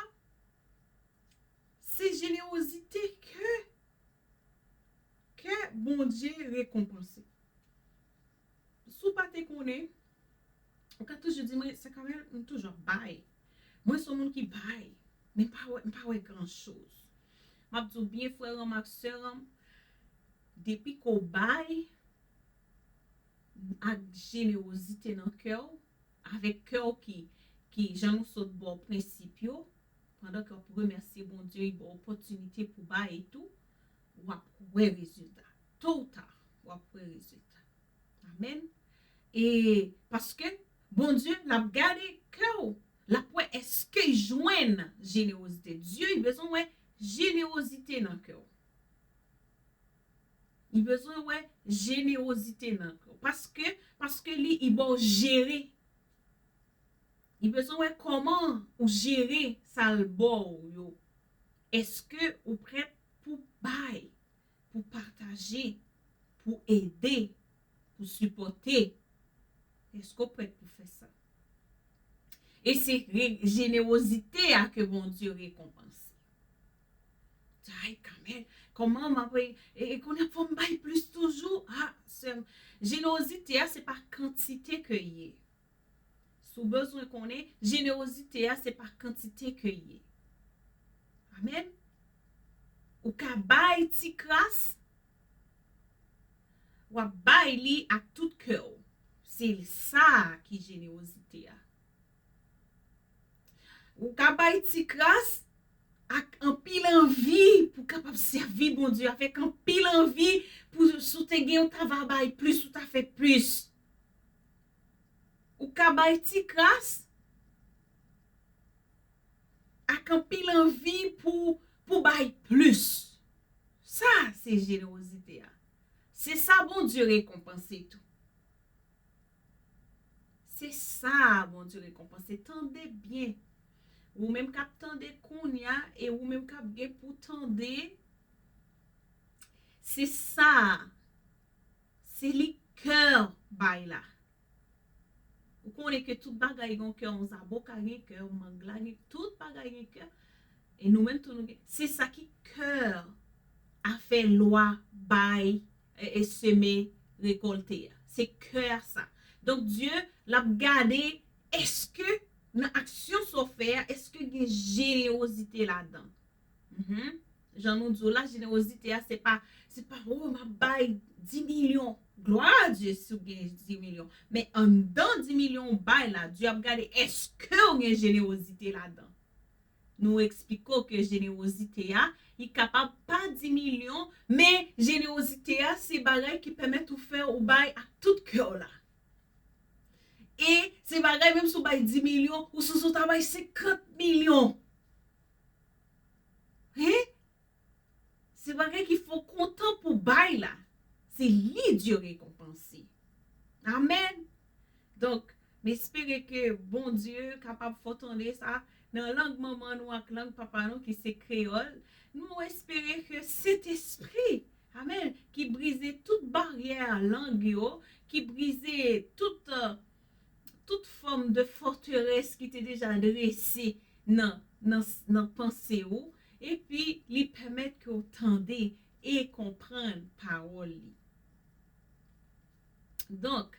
se jenewozite ke, ke Bondye rekonpanse. Si w pa te konnen, ou ka toujou di, "Mwen, se kanmenm, m toujou ap bay. Mwen se yon moun ki bay, men m pa wè, m pa wè gran choz." M ap di w byen, frè m ak sè m, depi ke w bay ak jenewozite nan kè w, avèk kè w ki, ki jan nou sot ba w prensip yo, Pandan ke w ap remèsye Bondye, li ba w opòtinite pou bay tou, w ap wè rezilta. To ou ta, w ap wè rezilta. Amèn. E paske Bondye, l ap gade kè w, l ap wè èske l jwenn jenerozite. Dye, li bezwen wè jenerozite nan kè w. Li bezwen wè jenerozite nan kè w. Paske, paske li, li ba w jere. Li bezwen wè kòman ou jere sa l ba w yo. Èske ou prèt pou bay, pou pataje, pou ede, pou sipòte? Èske w prèt pou fè sa? E se re- jenerozite a ke Bondye rekonpanse. Ay, kanmenm, kòman m ap, e, e kounye a fò m bay plis toujou? A, sè m, jenerozite a, se pa kantite ke l ye. Si w bezwen konnen, jenerozite a, se pa kantite ke l ye. Amèn. Ou ka bay ti kras, w ap bay li ak tout kè w. Se sa ki jenerozite a. Ou ka bay ti kras ak anpil anvi pou kapab sèvi Bondye, avèk anpil anvi pou si w te gen, w ta va bay plis, ou ta fè plis. Ou ka bay ti kras ak anpil anvi pou, pou bay plis. Sa se jenerozite a. Se sa Bondye rekonpanse tou. Se sa Bondye rekonpanse. Tande byen. Ou menm k ap tande kounye a e ou menm k ap gen pou tande, se sa. Se li kè bay la. Ou konnen ke tout bagay gen kè, yon zaboka gen kè, yon mang la gen, tout bagay gen kè. E nou menm tou nou gen. Se sa ki kè a fè lwa bay e, e seme, rekòlte a. Se kè sa. Donk, Dye, l ap gade, èske nan aksyon sa w fè a, èske gen jenerozite ladan? Mhm. Jan nou di w la, jenerozite a, se pa, se pa, oh, m ap bay dis milyon. Glwa a Dye si w gen dis milyon. Men anndan dis milyon w bay la, Dye ap gade, èske w gen jenerozite ladan? Nou eksplike w ke jenerozite a, li kapab pa dis milyon, men jenerozite a, se bagay ki pèmèt ou fè, ou bay ak tout kè w la. E se bagay, menm si w bay dis milyon, ou si w ta bay senkant milyon. Hein? Se bagay ki fè w kontan pou bay la. Se li Dye rekonpanse. Amèn. Donk, m espere ke Bondye kapab fè w tande sa nan lang manman nou ak lang papa nou ki se kreyòl. Nou espere ke Sentespri, amèn, ki brize tout baryè lang yo, ki brize tout, euh, tout fòm de fòterès ki te deja drese nan, nan, nan panse w, epi li pèmèt ke w tande e konprann pawòl li. Donk,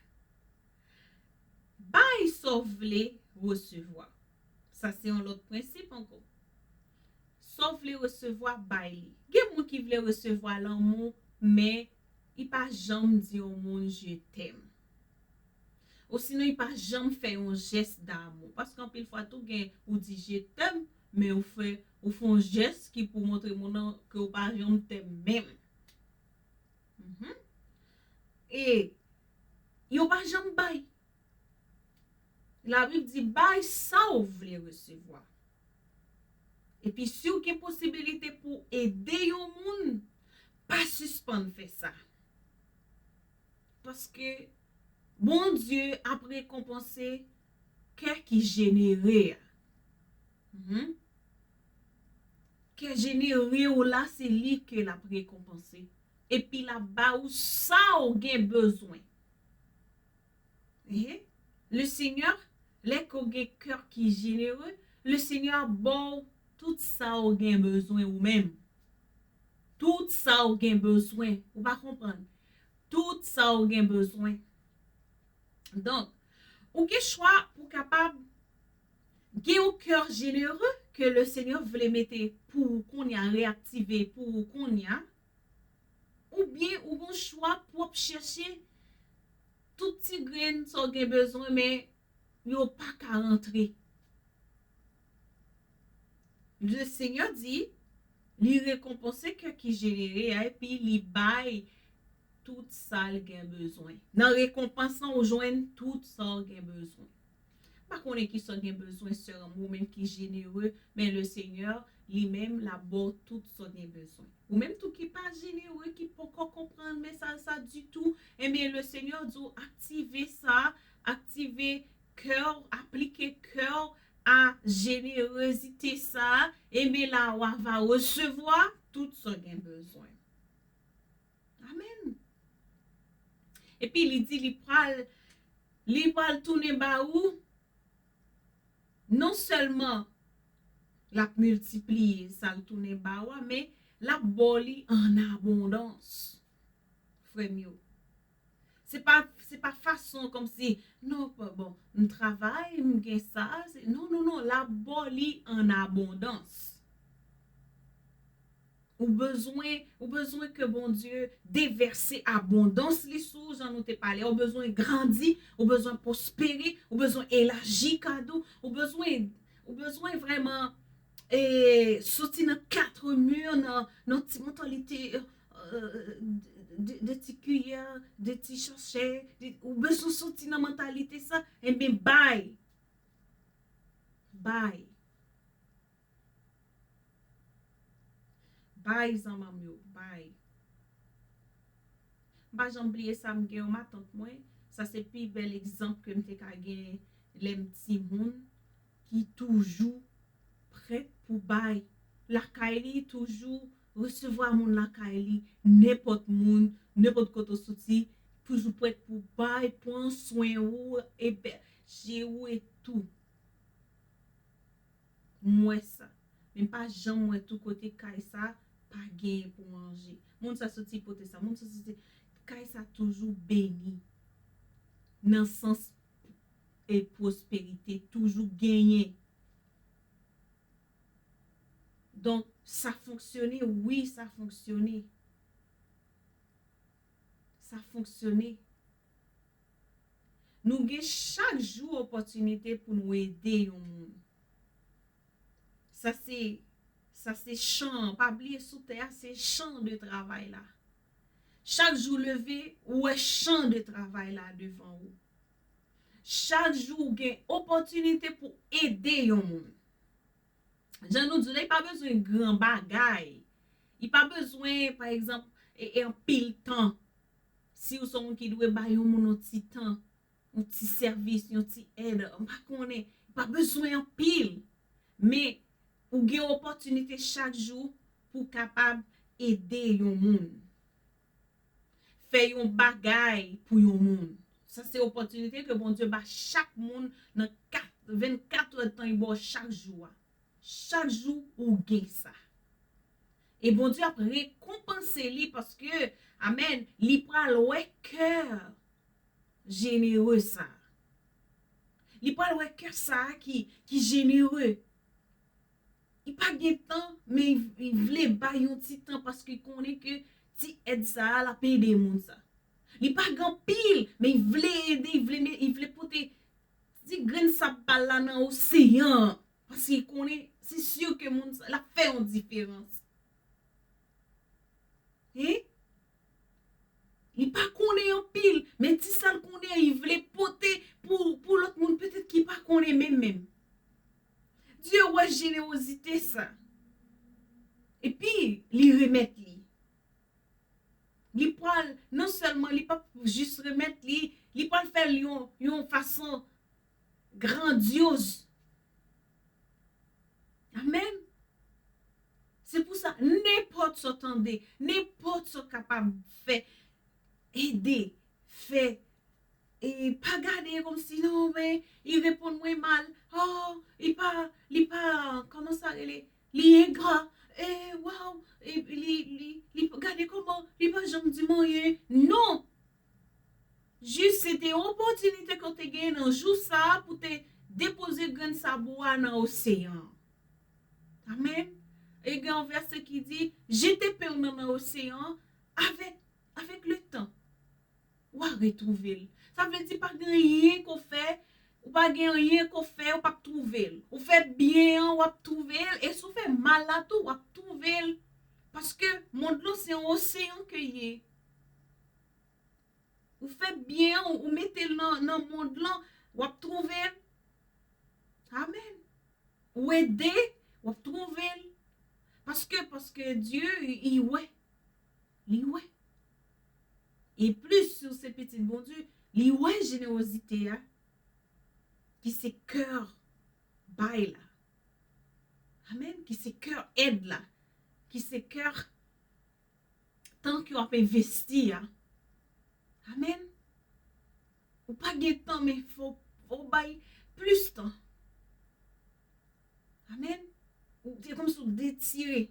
bay sa w vle resevwa. Sa se yon lòt prensip ankò. Sa w vle resevwa, bay li. Gen moun ki vle resevwa lanmou, men li pa janm di yon moun je t'aime. Osinon, li pa janm fè yon jès damou. Paske anpil fwa tou gen, ou di je t'aime, men ou fè, ou fè yon jès ki pou montre moun nan ke w pa janm t'aime menm. Mhm. E yo pa janm bay. Labib di, bay sa w vle resevwa. Epi si w gen posibilite pou ede yon moun, pa sispann fè sa. Paske Bondye ap rekonpanse kè ki jenere a. Mhm. Kè jenere w la, se li ke l ap rekonpanse. Epi l ap ba ou sa w gen bezwen. Ehe. Le Seigneur, lè ke w gen kè ki jenere, le Seigneur ap ba w tout sa w gen bezwen ou menm. Tout sa w gen bezwen. Ou pa konprann? Tout sa w gen bezwen. Donk, ou gen chwa pou kapab gen yon kè jenere ke le Seigneur vle mete pou ou kounye a, reyaktive pou ou kounye a, oubyen ou gen chwa pou w ap chèche tout ti grenn sa w gen bezwen, men yo pa ka rantre. Le Seigneur di, li rekonpanse kè ki jenere a, epi li bay tout sa l gen bezwen. Nan rekonpans lan, ou jwenn tout sa w gen bezwen. M pa konnen ki sa w gen bezwen, sè m, ou menm ki jenere, men le Seigneur, li menm, l ap ba w tout sa w gen bezwen. Ou menm tou ki pa jenere, ki poko konprann mesaj sa ditou, ebyen, le Seigneur di w aktive sa, aktive kè w, aplike kè w a jenerezite sa, ebyen la w a va resevwa tout sa w gen bezwen. Amen. Epi li di li pral, li pral tounen ba ou, non sèlman l ap miltipliye sa l tounen ba ou a, men l ap ba w li an abondans. Frè m yo, se pa, se pa fason kòmsi, non, pa, bon, m travay, m gen sa, se, non, non, non, l ap ba w li an abondans. Ou bezwen, ou bezwen ke Bondye devèse abondans li sou ou, jan nou te pale. Ou bezwen grandi, ou bezwen pwospere, ou bezwen elaji kad ou, ou bezwen, ou bezwen vrèman, e, soti nan quatre murs, nan, nan ti mantalite, e, de, de, de ti kiyè, de ti chachè, de, ou bezwen soti nan mantalite sa, enben bay. Bay. Bay, zanmi m yo, bay. M pa janm bliye sa, m gen yon matant mwen, sa se pi bèl egzanp ke m te ka gen lè m timoun, ki toujou prèt pou bay. Lakay li, toujou resevwa moun lakay li, nenpòt moun, nenpòt kote w soti, toujou prèt pou bay, pran swen ou, ebèje ou e tou. M wè sa. Men m pa janm wè tou kote kay sa pa genyen pou manje. Moun sa soti pote sa, moun sa soti, kay sa toujou beni. Nan sans e pwosperite, toujou genyen. Donk, sa fonksyone, wi, sa fonksyone. Sa fonksyone. Nou gen chak jou opòtinite pou nou ede yon moun. Sa se, sa se chan, pa bliye sou tè a, se chan de travay la. Chak jou leve, ou wè chan de travay la devan ou. Chak jou ou gen opòtinite pou ede yon moun. Jan nou di la, li pa bezwen gran bagay. Li pa bezwen, pa egzanp, e, e anpil tan. Si ou se yon moun ki dwe bay yon moun yon ti tan, yon ti sèvis, yon ti èd, m pa konnen, li pa bezwen anpil. Men, ou gen opòtinite chak jou pou w kapab ede yon moun. Fè yon bagay pou yon moun. Sa se opòtinite ke Bondye ba chak moun nan kat, vennkat èdtan li ba w chak jou a. Chak jou ou gen sa. E Bondye ap rekonpanse li paske, amèn, li pral wè kè jenere sa. Li pral wè kè sa ki, ki jenere. Li pa gen tan, men li, li vle bay yon ti tan paske li konnen ke ti èd sa a, l ap ede moun sa. Li pa gen anpil, men li vle ede, li vle, li vle pote ti grenn sab pa l la nan oseyan an. Paske li konnen, se si ke moun sa, l ap fè yon diferans. Hein? Li pa konnen anpil, men ti sa l konnen, li vle pote pou, pou lòt moun petèt ki pa konnen menm menm. Dye wè jenerozite sa. Epi, li remèt li. Li pral, non sèlman li p ap jis remèt li, li pral fè l yon, yon fason grandyoz. Amèn. Se pou sa, nenpòt sa w tande, nenpòt sa w kapab fè, ede, fè, e pa gade kòmsi non, men, li reponn mwen mal. Oh, li pa, li pa, kòman sa rele? Li engra. E, waw, e, li, li, li, gade kòman, li pa janm di m anyen. Non! Jis se te yon opòtinite ke w te genyen nan jou sa a pou te depoze grenn sab ou a nan oseyan an. Amèn. E gen yon vèsè ki di, jete pen w nan, nan oseyan an, avèk, avèk le tan, w a retwouve l. Sa vle di pa gen anyen ke w fè Ou pa gen anyen ke w fè, ou p ap twouve l. Ou fè byen an, w ap twouve l. E si w fè mal la tou, w ap twouve l. Paske mond lan se yon oseyan ke l ye. Ou fè byen an, ou mete l nan, nan mond lan, w ap twouve l. Amèn. Ou ede, w ap twouve l. Paske, paske Dye, li wè. Li wè. E plis si w se pitit Bondye, li wè jenerozite a, ki se kè bay la. Amèn. Ki se kè èd la. Ki se kè tan ke w ap envesti a. Amèn. Ou pa gen tan, men fò, fò w bay plis tan. Amèn. Ou, se kòmsi w detire.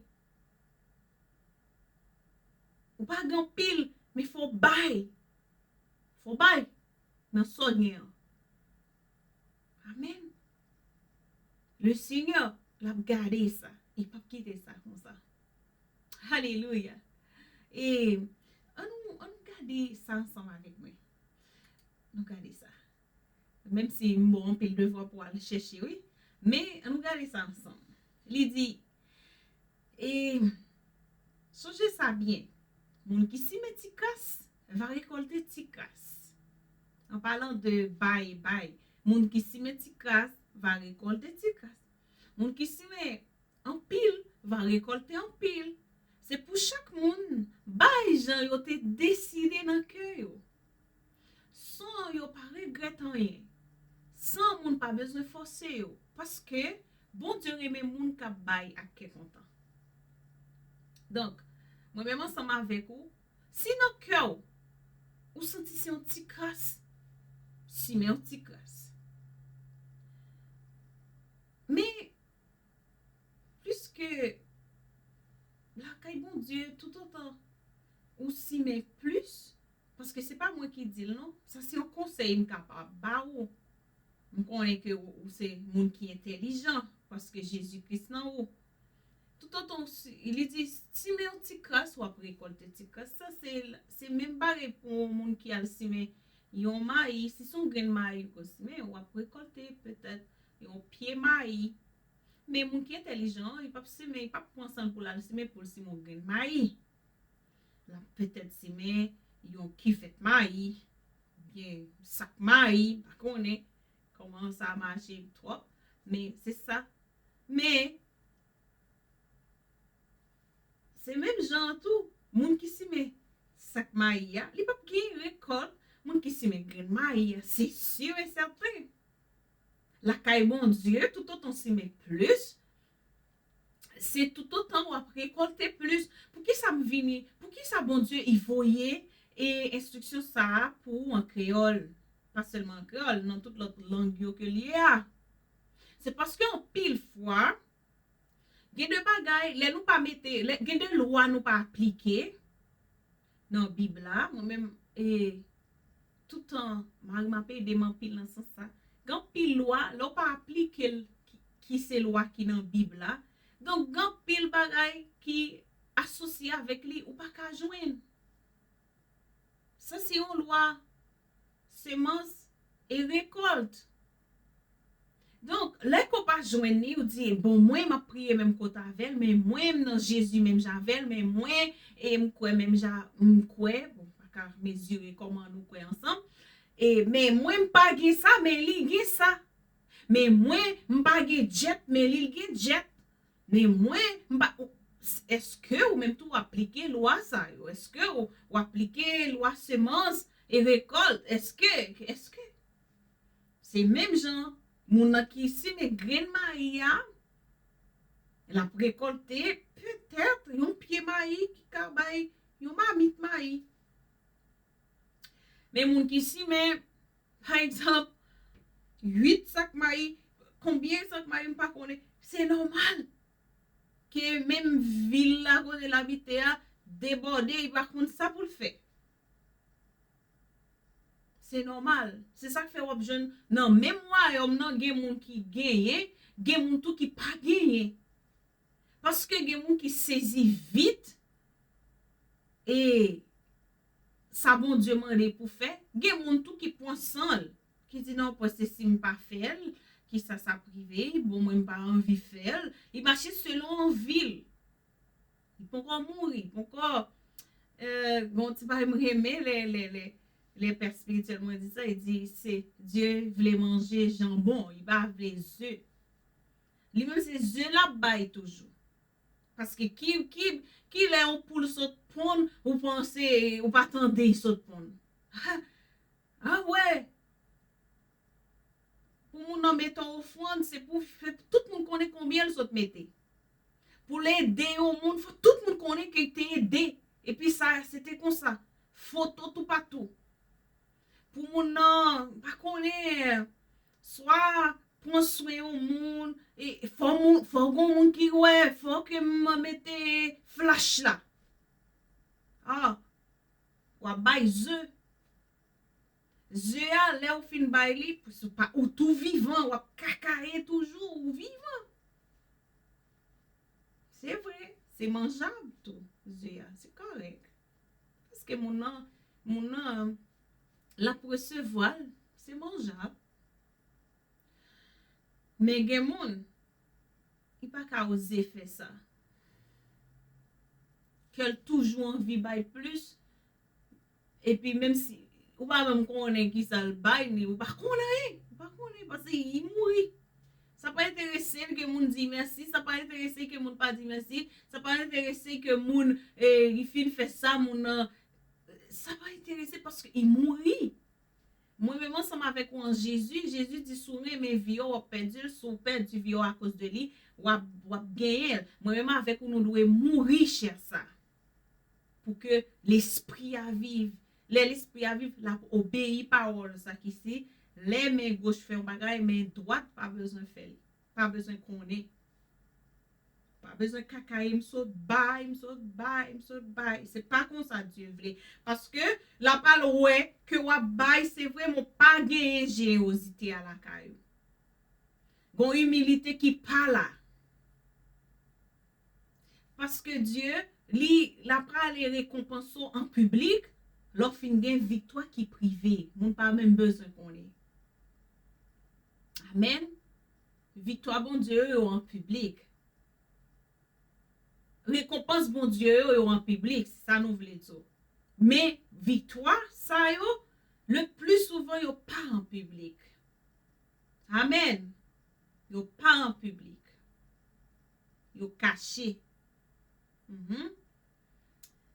Ou pa gen anpil, men fò w bay. Fò w bay nan sa w gen an. Amèn. Le Senyè, l ap gade sa. Li p ap kite sa konsa. Alelouya. E ann nou, ann nou gade sa ansanm avèk mwen. Nou gade sa. Menm si m ba w anpil devwa pou w al chèche, wi. Men ann nou gade sa ansanm. Li di, e, sonje sa byen, moun ki simen ti kras va rekòlte ti kras. An palan de bay, bay, moun ki simen ti kras va rekòlte ti kras. Moun ki simen anpil va rekòlte anpil. Se pou chak moun bay jan yo te deside nan kè yo. San yo pa regrèt anyen. San moun pa bezwen fòse yo. Paske Bondye renmen moun k ap bay ak kè kontan. Donk, mwen menm ansanm avèk ou, si nan kè w, ou santi se yon ti kras, simen yon ti kras. Men, pliske lakay Bondye, toutotan ou simen plis, paske se pa mwen ki di l non, sa se yon konsèy m kapab ba ou. M konnen ke ou, ou se moun ki entèlijan, paske Jezi Kris nan ou. Toutotan ou si-, li di, simen yon ti kras, w ap rekòlte ti kras. Sa se, se menm bagay pou yon moun ki al simen yon mayi. Si se yon grenn mayi ou simen, w ap rekòlte petèt yon pye mayi. Men moun ki entèlijan an, li p ap simen, li p ap pran san l pou l al simen, pou l simen yon grenn mayi. L ap petèt simen yon kivèt mayi, oubyen sak mayi, m pa konnen kòman sa mache twòp, men se sa. Men, se menm jan an tou, moun ki simen sak mayi a, li p ap gen rekòt moun ki simen grenn mayi a, se si e sèten. Lakay Bondye, toutotan w simen plis, se toutotan w ap rekòlte plis. Poukisa m vini? Poukisa Bondye, li voye, e, enstriksyon sa a pou ou an kreyòl? Pa sèlman an kreyòl, nan tout lòt lang yo ke l ye a. Se paske anpil fwa, gen de bagay, lè nou pa mete, lè, gen de lwa nou pa aplike nan Bib la. Mwen menm, e, toutan, mari m ap ede m anpil nan sans sa. Gen anpil lwa, lè w pa aplike l, ki, ki se lwa ki nan Bib la. Donk, gen anpil bagay ki asosye avèk li, ou pa ka jwenn. Sa se yon lwa semans e rekòlt. Donk, lè ke w pa jwenn li, ou di, bon, mwen, m ap priye menm kote avè l, men mwen, m nan Jezi menm jan avè l, men mwen, e m kwè menm jan, m kwè, bon, m pa ka mezire kòman nou kwè ansanm, e, men mwen, m pa gen sa, men li gen sa. Men mwen, m pa gen djèt, men li, l gen djèt. Men mwen, m pa, ou, èske ou menm tou w aplike lwa sa yo? Èske ou, ou aplike lwa semans e rekòlt? Èske, èske? Se menm jan, moun nan ki simen grenn mayi a, l ap rekòlte petèt yon pye mayi ki ka bay yon mamit mayi. Men moun ki simen, pa egzanp, uit sak mayi, konbyen sak mayi m pa konnen, se nòmal ke menm vil la kote l abite a debòde, li pa konn sa pou l fè. Se nòmal. Se sa k fè w ap jwenn nan menm wayòm nan, gen moun ki genyen, gen moun tou ki pa genyen. Paske gen moun ki sezi vit e sa Bondye mande pou fè, gen moun tou ki pran san l, ki di non, paske si m pa fè l, kisa sa ap rive? Bon, mwen m pa anvi fè l. Li mache selon anvi l. Li poko mouri, poko, euh, gon ti bagay m renmen lè, lè, lè, lè pè espirityèl mwen di sa, li di se Dye vle manje janbon, li pa vle ze. Li menm se ze l ap bay toujou. Paske ki, ki, ki lè yon poul sot ponn, ou panse, ou pa tande l sot ponn? Ah, ah wè! Pou moun nan mete yon ofrann, se pou fè tout moun konnen konbyen l sot mete. Pou l ede yon moun, fò tout moun konnen ke l te ede. Epi sa, se te konsa. Foto toupatou. Pou moun nan, pa konnen, swa pran swen yon moun, e fò moun, fò gon moun ki wè, fò ke m mete flach la. Ah, w ap bay ze. Ze a, lè ou fin bay li, pou, si w pa, ou tou vivan, w ap kakaye toujou, ou vivan. Se vre, se manjab tou, ze a, se kòrèk. Paske moun nan, moun nan, l ap resevwa l, se manjab. Men gen moun, li pa ka oze fè sa. Kè l toujou anvi bay plis, epi menm si ou pa menm konnen kisa l bay, ni ou pa konnen anyen, ou pa konnen, paske li mouri. Sa pa enterese l ke moun di mèsi, sa pa enterese ke moun pa di mèsi, sa pa enterese ke moun, eh, li fin fè sa, moun nan, sa pa enterese paske li mouri. Mwen menm ansanm avèk ou an Jezi, Jezi di si w renmen vi w, w ap pèdi l, si w pèdi vi w akoz de li, w ap, w ap genyen l. Mwen menm avèk ou, nou dwe mouri chè sa. Pou ke lespri a viv. Lè lespri a viv, l ap obeyi pawòl sa ki si, lè men goch fè yon bagay, men dwat pa bezwen fè l. Pa bezwen konnen. Pa bezwen kakaye, m sot bay, m sot bay, m sot bay. Se pa konsa Dye vle. Paske l ap al wè ke w ap bay, se vre, men w pa genyen jenerozite a lakay ou. Gon imilite ki pa la. Paske Dye, li, l ap prale rekonpanse w an piblik, lè w fin gen viktwa ki prive. Moun pa menm bezwen konnen. Amèn. Viktwa Bondye yo, yo an piblik. Rekonpans Bondye yo, yo an piblik, se sa nou vle di w. Men, viktwa sa yo, le pli souvan, yo pa an piblik. Amèn. Yo pa an piblik. Yo kache. Mhm.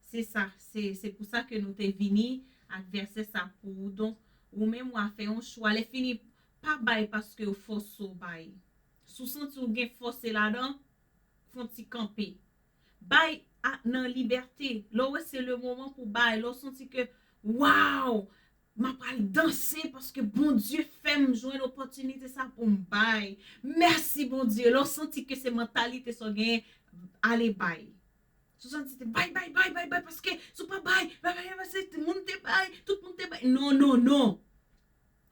Se sa, se, se pou sa ke nou te vini ak vèsè sa pou ou. Donk, ou menm w a fè yon chwa. Lè fini, pa bay paske yo fòse w bay. Si w santi w gen fòse ladan, fè yon ti kanpe. Bay a, nan libète. Lè w wè se le moman pou bay, lè w santi ke, waw, m ap al danse paske Bondye fè m jwenn opòtinite sa pou m bay. Mèsi, Bondye. Lè w santi ke se mantalite sa w genyen, ale bay. Si w santi te bay, bay, bay, bay, bay, paske si w pa bay, bay, bay, bay, paske tout moun te bay, tout moun te bay. Non, non, non.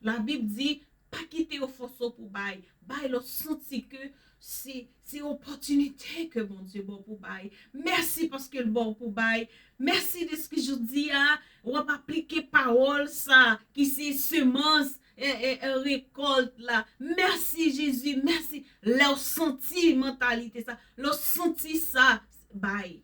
Labib di, pa kite yo fòse w pou bay. Bay lè w santi ke se, se opòtinite ke Bondye ba w pou bay. Mèsi paske l ba w pou bay. Mèsi dèske jodi a, w ap aplike pawòl sa, ki se semans, e, e, e, rekòlt la. Mèsi, Jezi, mèsi. Lè w santi mantalite sa, lè w santi sa, bay.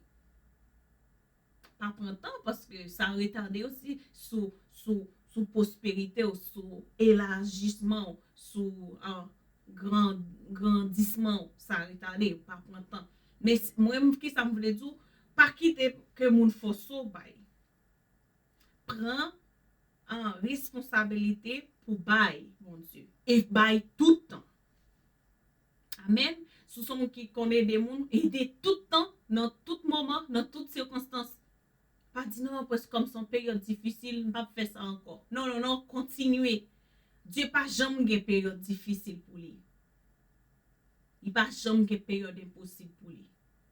Pa pran tan, paske sa retade osi sou, sou, sou pwosperite w, sou elajisman w, sou, ah, gran, grandisman w, sa retade, pa pran tan. Men s-, mwen, kisa m vle di w, pa kite ke moun fòse w bay. Pran, ah, responsabilite pou bay, Bondye. E bay tout tan. Amèn. Si w se yon moun ki konn ede moun, ede tout tan, nan tout moman, nan tout sikonstans. Pa di non, paske kòm se yon peryòd difisil, m p ap fè sa ankò. Non, non, non, kontinye. Dye pa janm gen peryòd difisil pou li. Li pa janm gen peryòd enposib pou li.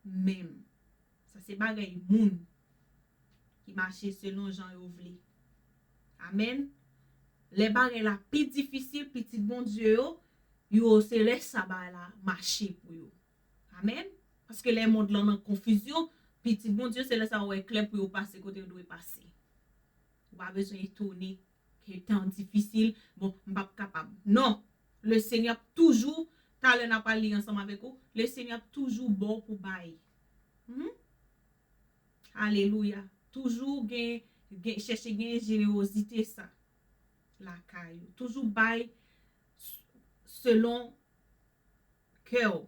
Menm. Sa se bagay moun ki mache selon jan yo vle. Amèn. Lè bagay la pi difisil, pitit Bondye yo, yo se lè sa bagay la mache pou yo. Amèn. Paske lè mond lan nan konfizyon, pitit Bondye se lè sa yo wè klè pou yo pase kote yo dwe pase. Ou pa bezwen etone e tan difisil, bon, m p ap kapab. Non, Lesenyè ap toujou, talè n a pral li ansanm avèk ou, Lesenyè ap toujou ba w pou bay. Mhm. Alelouya. Toujou gen, gen, chèche gen jenerozite sa lakay ou. Toujou bay s- selon kè w.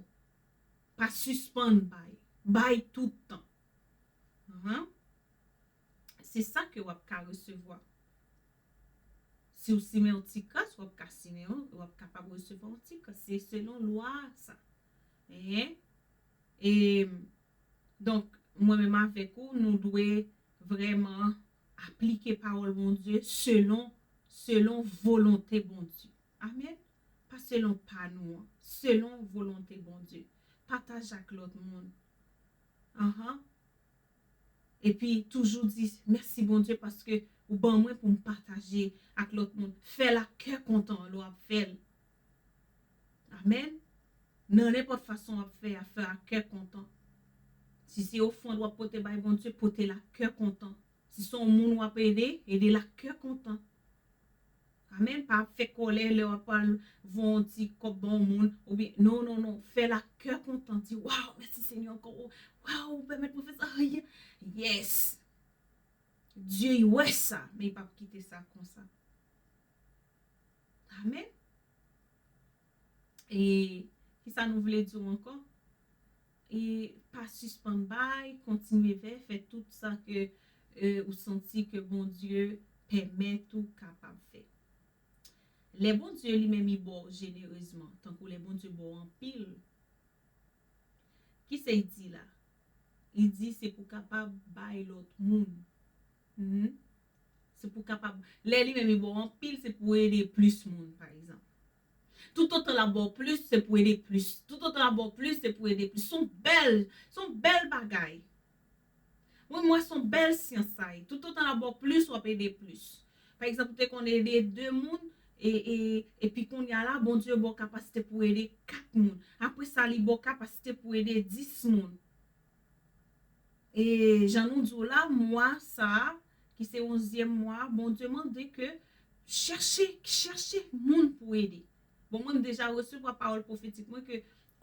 Pa sispann bay. Bay tout tan. Ahan. Se sa ke w ap ka resevwa. Si w simen yon ti kras, w ap ka simen yon, w ap kapab resevwa yon ti kras. Se selon lwa a sa. Hein? E, donk, mwen menm avèk ou, nou dwe vrèman aplike pawòl Bondye selon, selon volonte Bondye. Amèn. Pa selon pa nou an, selon volonte Bondye. Pataje ak lòt moun. Ahan. Epi toujou di, mèsi Bondye paske ou ban mwen pou m pataje ak lòt moun. Fè l ak kè kontan lè w ap fè l. Amèn. Nan nenpòt fason w ap fè a, fè ak kè kontan. Si se ofrann w ap pote bay Bondye, pote l ak kè kontan. Si se yon moun w ap ede, ede l ak kè kontan. Amèn. Pa fè kòlè lè w ap al voye yon ti kòb ban yon moun. Oubyen, non, non, non. Fè l ak kè kontan. Di, waw, mèsi Senyè ankò. Waw, ou pèmèt mwen fè sa. Yes. Dye, li wè sa, men li p ap kite sa konsa. Amèn. E kisa nou vle di w ankò? E pa sispann bay, kontinye fè, fè tout sa ke, e, ou santi ke Bondye pèmèt ou kapab fè. Lè Bondye li menm li ba w jenerezman, tankou lè Bondye ba w anpil, kisa li di la? Li di se pou kapab bay lòt moun. Mhm. Se pou kapab, lè li menm li ba w anpil, se pou ede plis moun, pa egzanp. Toutotan l ap ba w plis, se pou ede plis. Toutotan l ap ba w plis, se pou ede plis. Se yon bèl, se yon bèl bagay. Mwen, m wè se yon bèl syans sa ye. Toutotan l ap ba w plis, w ap ede plis. Pa egzanp, ou te konn ede de moun, e, e, epi kounye a la, Bondye ba w kapasite pou ede kat moun. Apre sa, li ba w kapasite pou ede dis moun. E jan nou di w la, mwa sa a, ki se onzyèm mwa a, Bondye mande ke chèche, chèche moun pou ede. Bon, mwen, m deja resevwa pawòl pwofetik mwen ke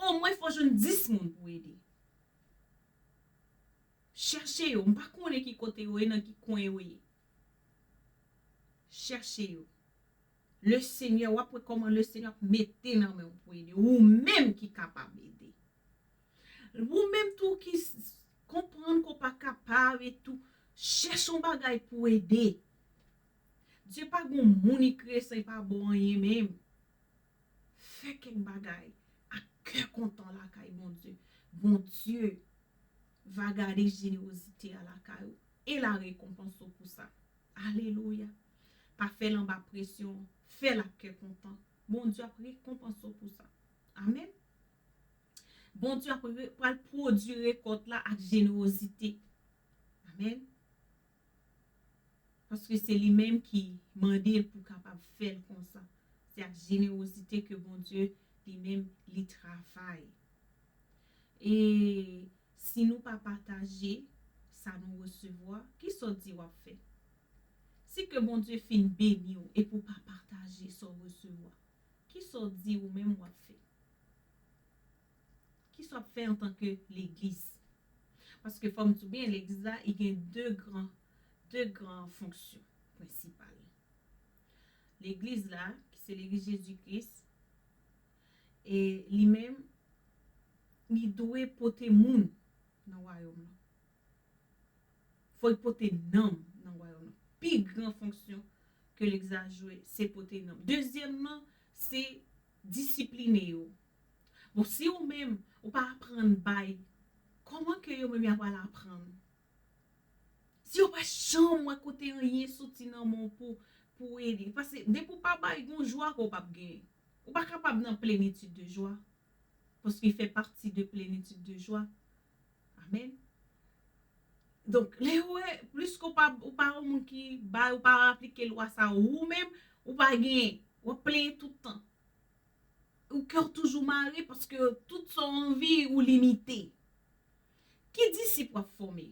omwen fò jwenn dis moun pou ede. Chèche yo. M pa konnen ki kote yo ye, nan ki kwen yo ye. Chèche yo. Lesenyè, w ap wè kòman Lesenyè ap mete nan men w pou ede. Ou menm ki kapab ede. Ou menm tou ki s- konprann ke w pa kapab e tou, chèche yon bagay pou ede. Dye pa gen yon moun li kreye san li pa ba w anyen menm. Fè kèk bagay ak kè kontan lakay Bondye. Bondye va gade jenerozite a lakay ou e l a rekonpanse w pou sa. Alelouya. Pa fè l anba presyon, fè l ak kè kontan. Bondye ap rekonpanse w pou sa. Amèn. Bondye ap re- pral pwodui rekòt la ak jenerozite. Amèn. Paske se li menm ki mande l pou kapab fè l konsa. Se ak jenerozite ke Bondye li menm li travay. E si nou pa pataje sa nou resevwa, kisa w di w ap fè? Si ke Bondye fin beni w epi w pa pataje sa w resevwa, kisa w di ou menm w ap fè? Kisa w ap fè antanke legliz? Paske fò m di w byen, legliz la, li gen de gran, de gran fonksyon prensipal. Legliz la, ki se legliz Jezi Kris, e li menm, li dwe pote moun nan wayòm nan. Fò l pote nanm nan wayòm nan. Pi gran fonksyon ke legliz la jwe, se pote nanm. Dezyèm nan, se disipline yo. Bon, si ou menm, ou pa aprann bay, kòman ke yo menm y ap al aprann? Si yo pa janm wè kote anyen soti nan men w pou, pou ede. Paske depi w pa bay, gen yon jwa ke w p ap genyen. Ou pa kapab nan plenitid de jwa. Paske l fè pati de plenitid de jwa. Amèn. Donk, lè yo wè, pliske w pa, ou pa yon moun ki bay, ou pa aplike lwa sa, ou menm, ou pa genyen, w ap plenyen tout tan. Ou kè w toujou mare paske tout sa w anvi, ou limite. Ki disip w ap fòme?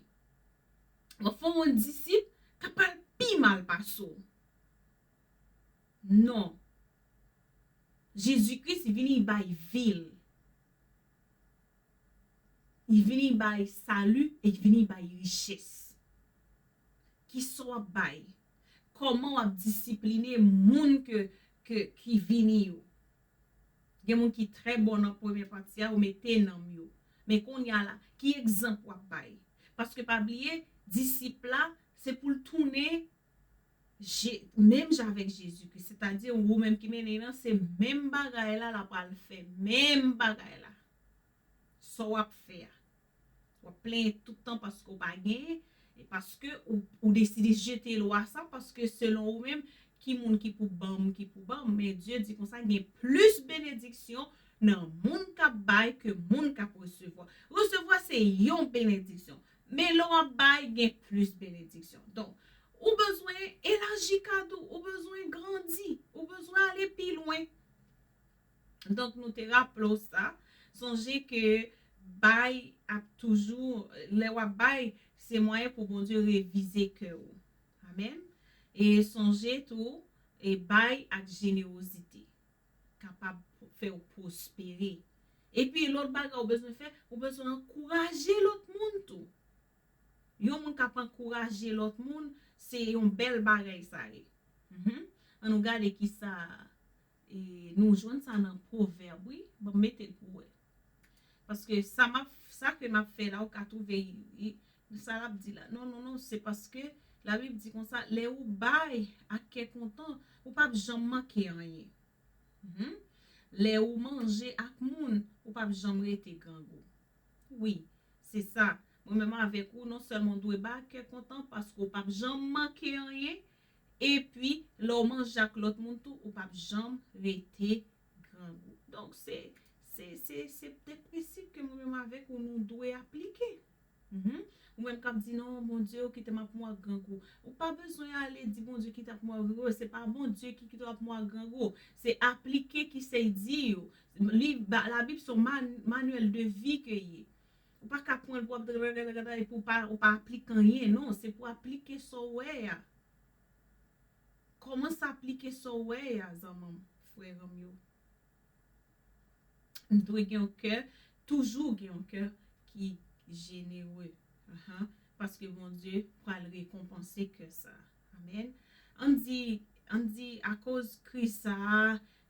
W ap fòme yon disip k ap al pi mal pase w. Non. Jezi Kris vini bay vi l. Li vini bay sali e li vini bay richès. Kisa w ap bay? Kòman w ap disipline moun ke, ke, ki vini yo? Gen moun ki trè bon nan premyè pati a, yo mete nanm yo. Men kounye a la, ki egzanp w ap bay? Paske pa bliye, disip la, se pou l tounen je, menm jan avèk Jezi Kris. Sètadi, ou menm ki mennen nan, se menm bagay la, l ap al fè menm bagay la. Sa w ap fè a. W ap plenyen tout tan paske w pa genyen, e paske ou, ou deside jete lwa sa, paske selon ou menm, ki moun ki pou ban m, ki pou ban m. Men Dye di konsa, gen plis benediksyon nan moun k ap bay ke moun k ap resevwa. Resevwa se yon benediksyon, men lè w ap bay, gen plis benediksyon. Donk, ou bezwen elaji kad ou, ou bezwen grandi, ou bezwen ale pi lwen. Donk, nou te raple w sa. Sonje ke bay ap toujou, lè w ap bay, se mwayen pou Bondye revize kè w. Amèn. E sonje tou, e bay ak jenerozite kapab fè w pwospere. Epi, lòt bagay ou bezwen fè, ou bezwen ankouraje lòt moun tou. Yon moun k ap ankouraje lòt moun, se yon bèl bagay sa ye. Mhm. An nou gade kisa, e, nou jwenn sa nan Pwovèb, wi. Ban m mete l pou w wè. Paske sa m ap, sa ke m ap fè la, ou ka twouve, i, i, sa l ap di la. Non, non, non, se paske Labib di konsa, lè ou bay ak kè kontan, ou p ap janm manke anyen. Mhm. Lè ou manje ak moun, ou p ap janm rete grangou. Wi, se sa. Mwen menm avèk ou, non sèlman w dwe bay ak kè kontan, paske w p ap janm manke anyen, epi lè w manje ak lòt moun tou, ou p ap janm rete grangou. Donk, se, se, se, se de prensip ke mwen menm avèk ou, nou dwe aplike. Mhm. Ou menm k ap di, "Non, Bondye, ou kite m ap mò ak grangou." Ou pa bezwen ale di Bondye kite ap mò ak grangou. Se pa Bondye ki kite w ap mò ak grangou. Se aplike kisa l di yo. Li, ba, Labib se yon man-, manuel de vie ke ye. Ou pa ka pran l pou ap epi ou pa, ou pa aplike anyen, non. Se pou aplike sa w wè a. Kòmanse aplike sa w wè a, zanmi m, frè m yo. Nou dwe gen yon kè, toujou gen yon kè ki jenere. Ahan. Paske Bondye pral rekonpanse kè sa. Amèn. Ann di, ann di, akoz kriz sa a,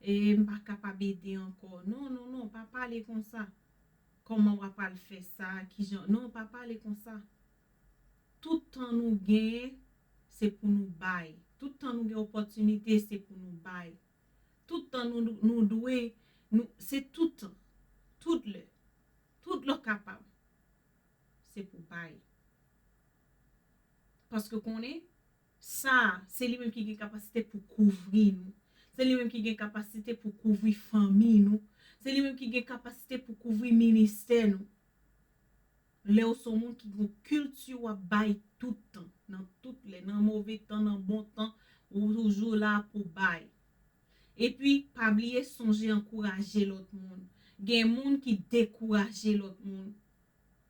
e, m pa kapab ede ankò. Non, non, non, pa pale konsa. Kòman w ap al fè sa? Kijan? Non, pa pale konsa. Tout tan nou genyen, se pou nou bay. Tout tan nou gen opòtinite, se pou nou bay. Tout tan nou, nou dwe, nou, se tout tan. Tout lè. Tout lè w kapab. Se pou bay. Paske konnen, sa, se li menm ki gen kapasite pou kouvri nou. Se li menm ki gen kapasite pou kouvri fanmi nou. Se li menm ki gen kapasite pou kouvri ministè nou. Lè w se yon moun ki gen kilti w ap bay tout tan, nan tout lè, nan move tan, nan bon tan, ou toujou la pou bay. Epi, pa bliye sonje ankouraje lòt moun. Gen moun ki dekouraje lòt moun.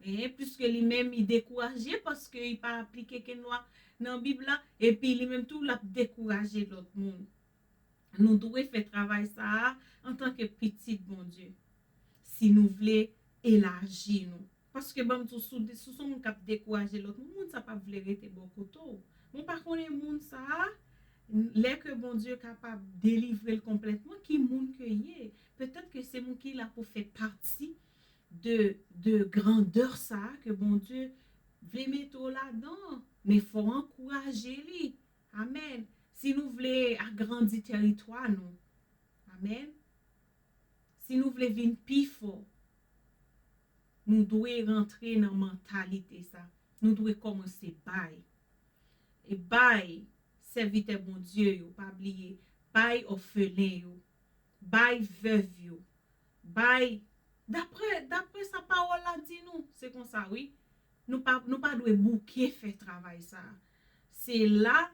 E, piske li menm, li dekouraje paske li pa aplike kenn lwa nan Bib la, epi li menm tou, l ap dekouraje lòt moun. Nou dwe fè travay sa a antanke pitit Bondye, si nou vle elaji nou. Paske, ban m di w, si w, si w se yon moun k ap dekouraje lòt moun, moun sa p ap vle rete bò kote w. Bon, pa konnen moun sa a, lè ke Bondye kapab delivre l konplètman, ki moun ke l ye. Petèt ke se moun ki la pou fè pati de, de grandè sa a ke Bondye vle mete w ladan. Men fò w ankouraje li. Amèn. Si nou vle agrandi tèritwa nou, amèn. Si nou vle vin pi fò, nou dwe rantre nan mantalite sa. Nou dwe kòmanse bay. E bay sèvitè Bondye yo, pa bliye, bay òfelen yo, bay vèv yo, bay, daprè, daprè sa pawòl la di nou, se konsa, wi. Nou pa, nou pa dwe bouke fè travay sa a. Se la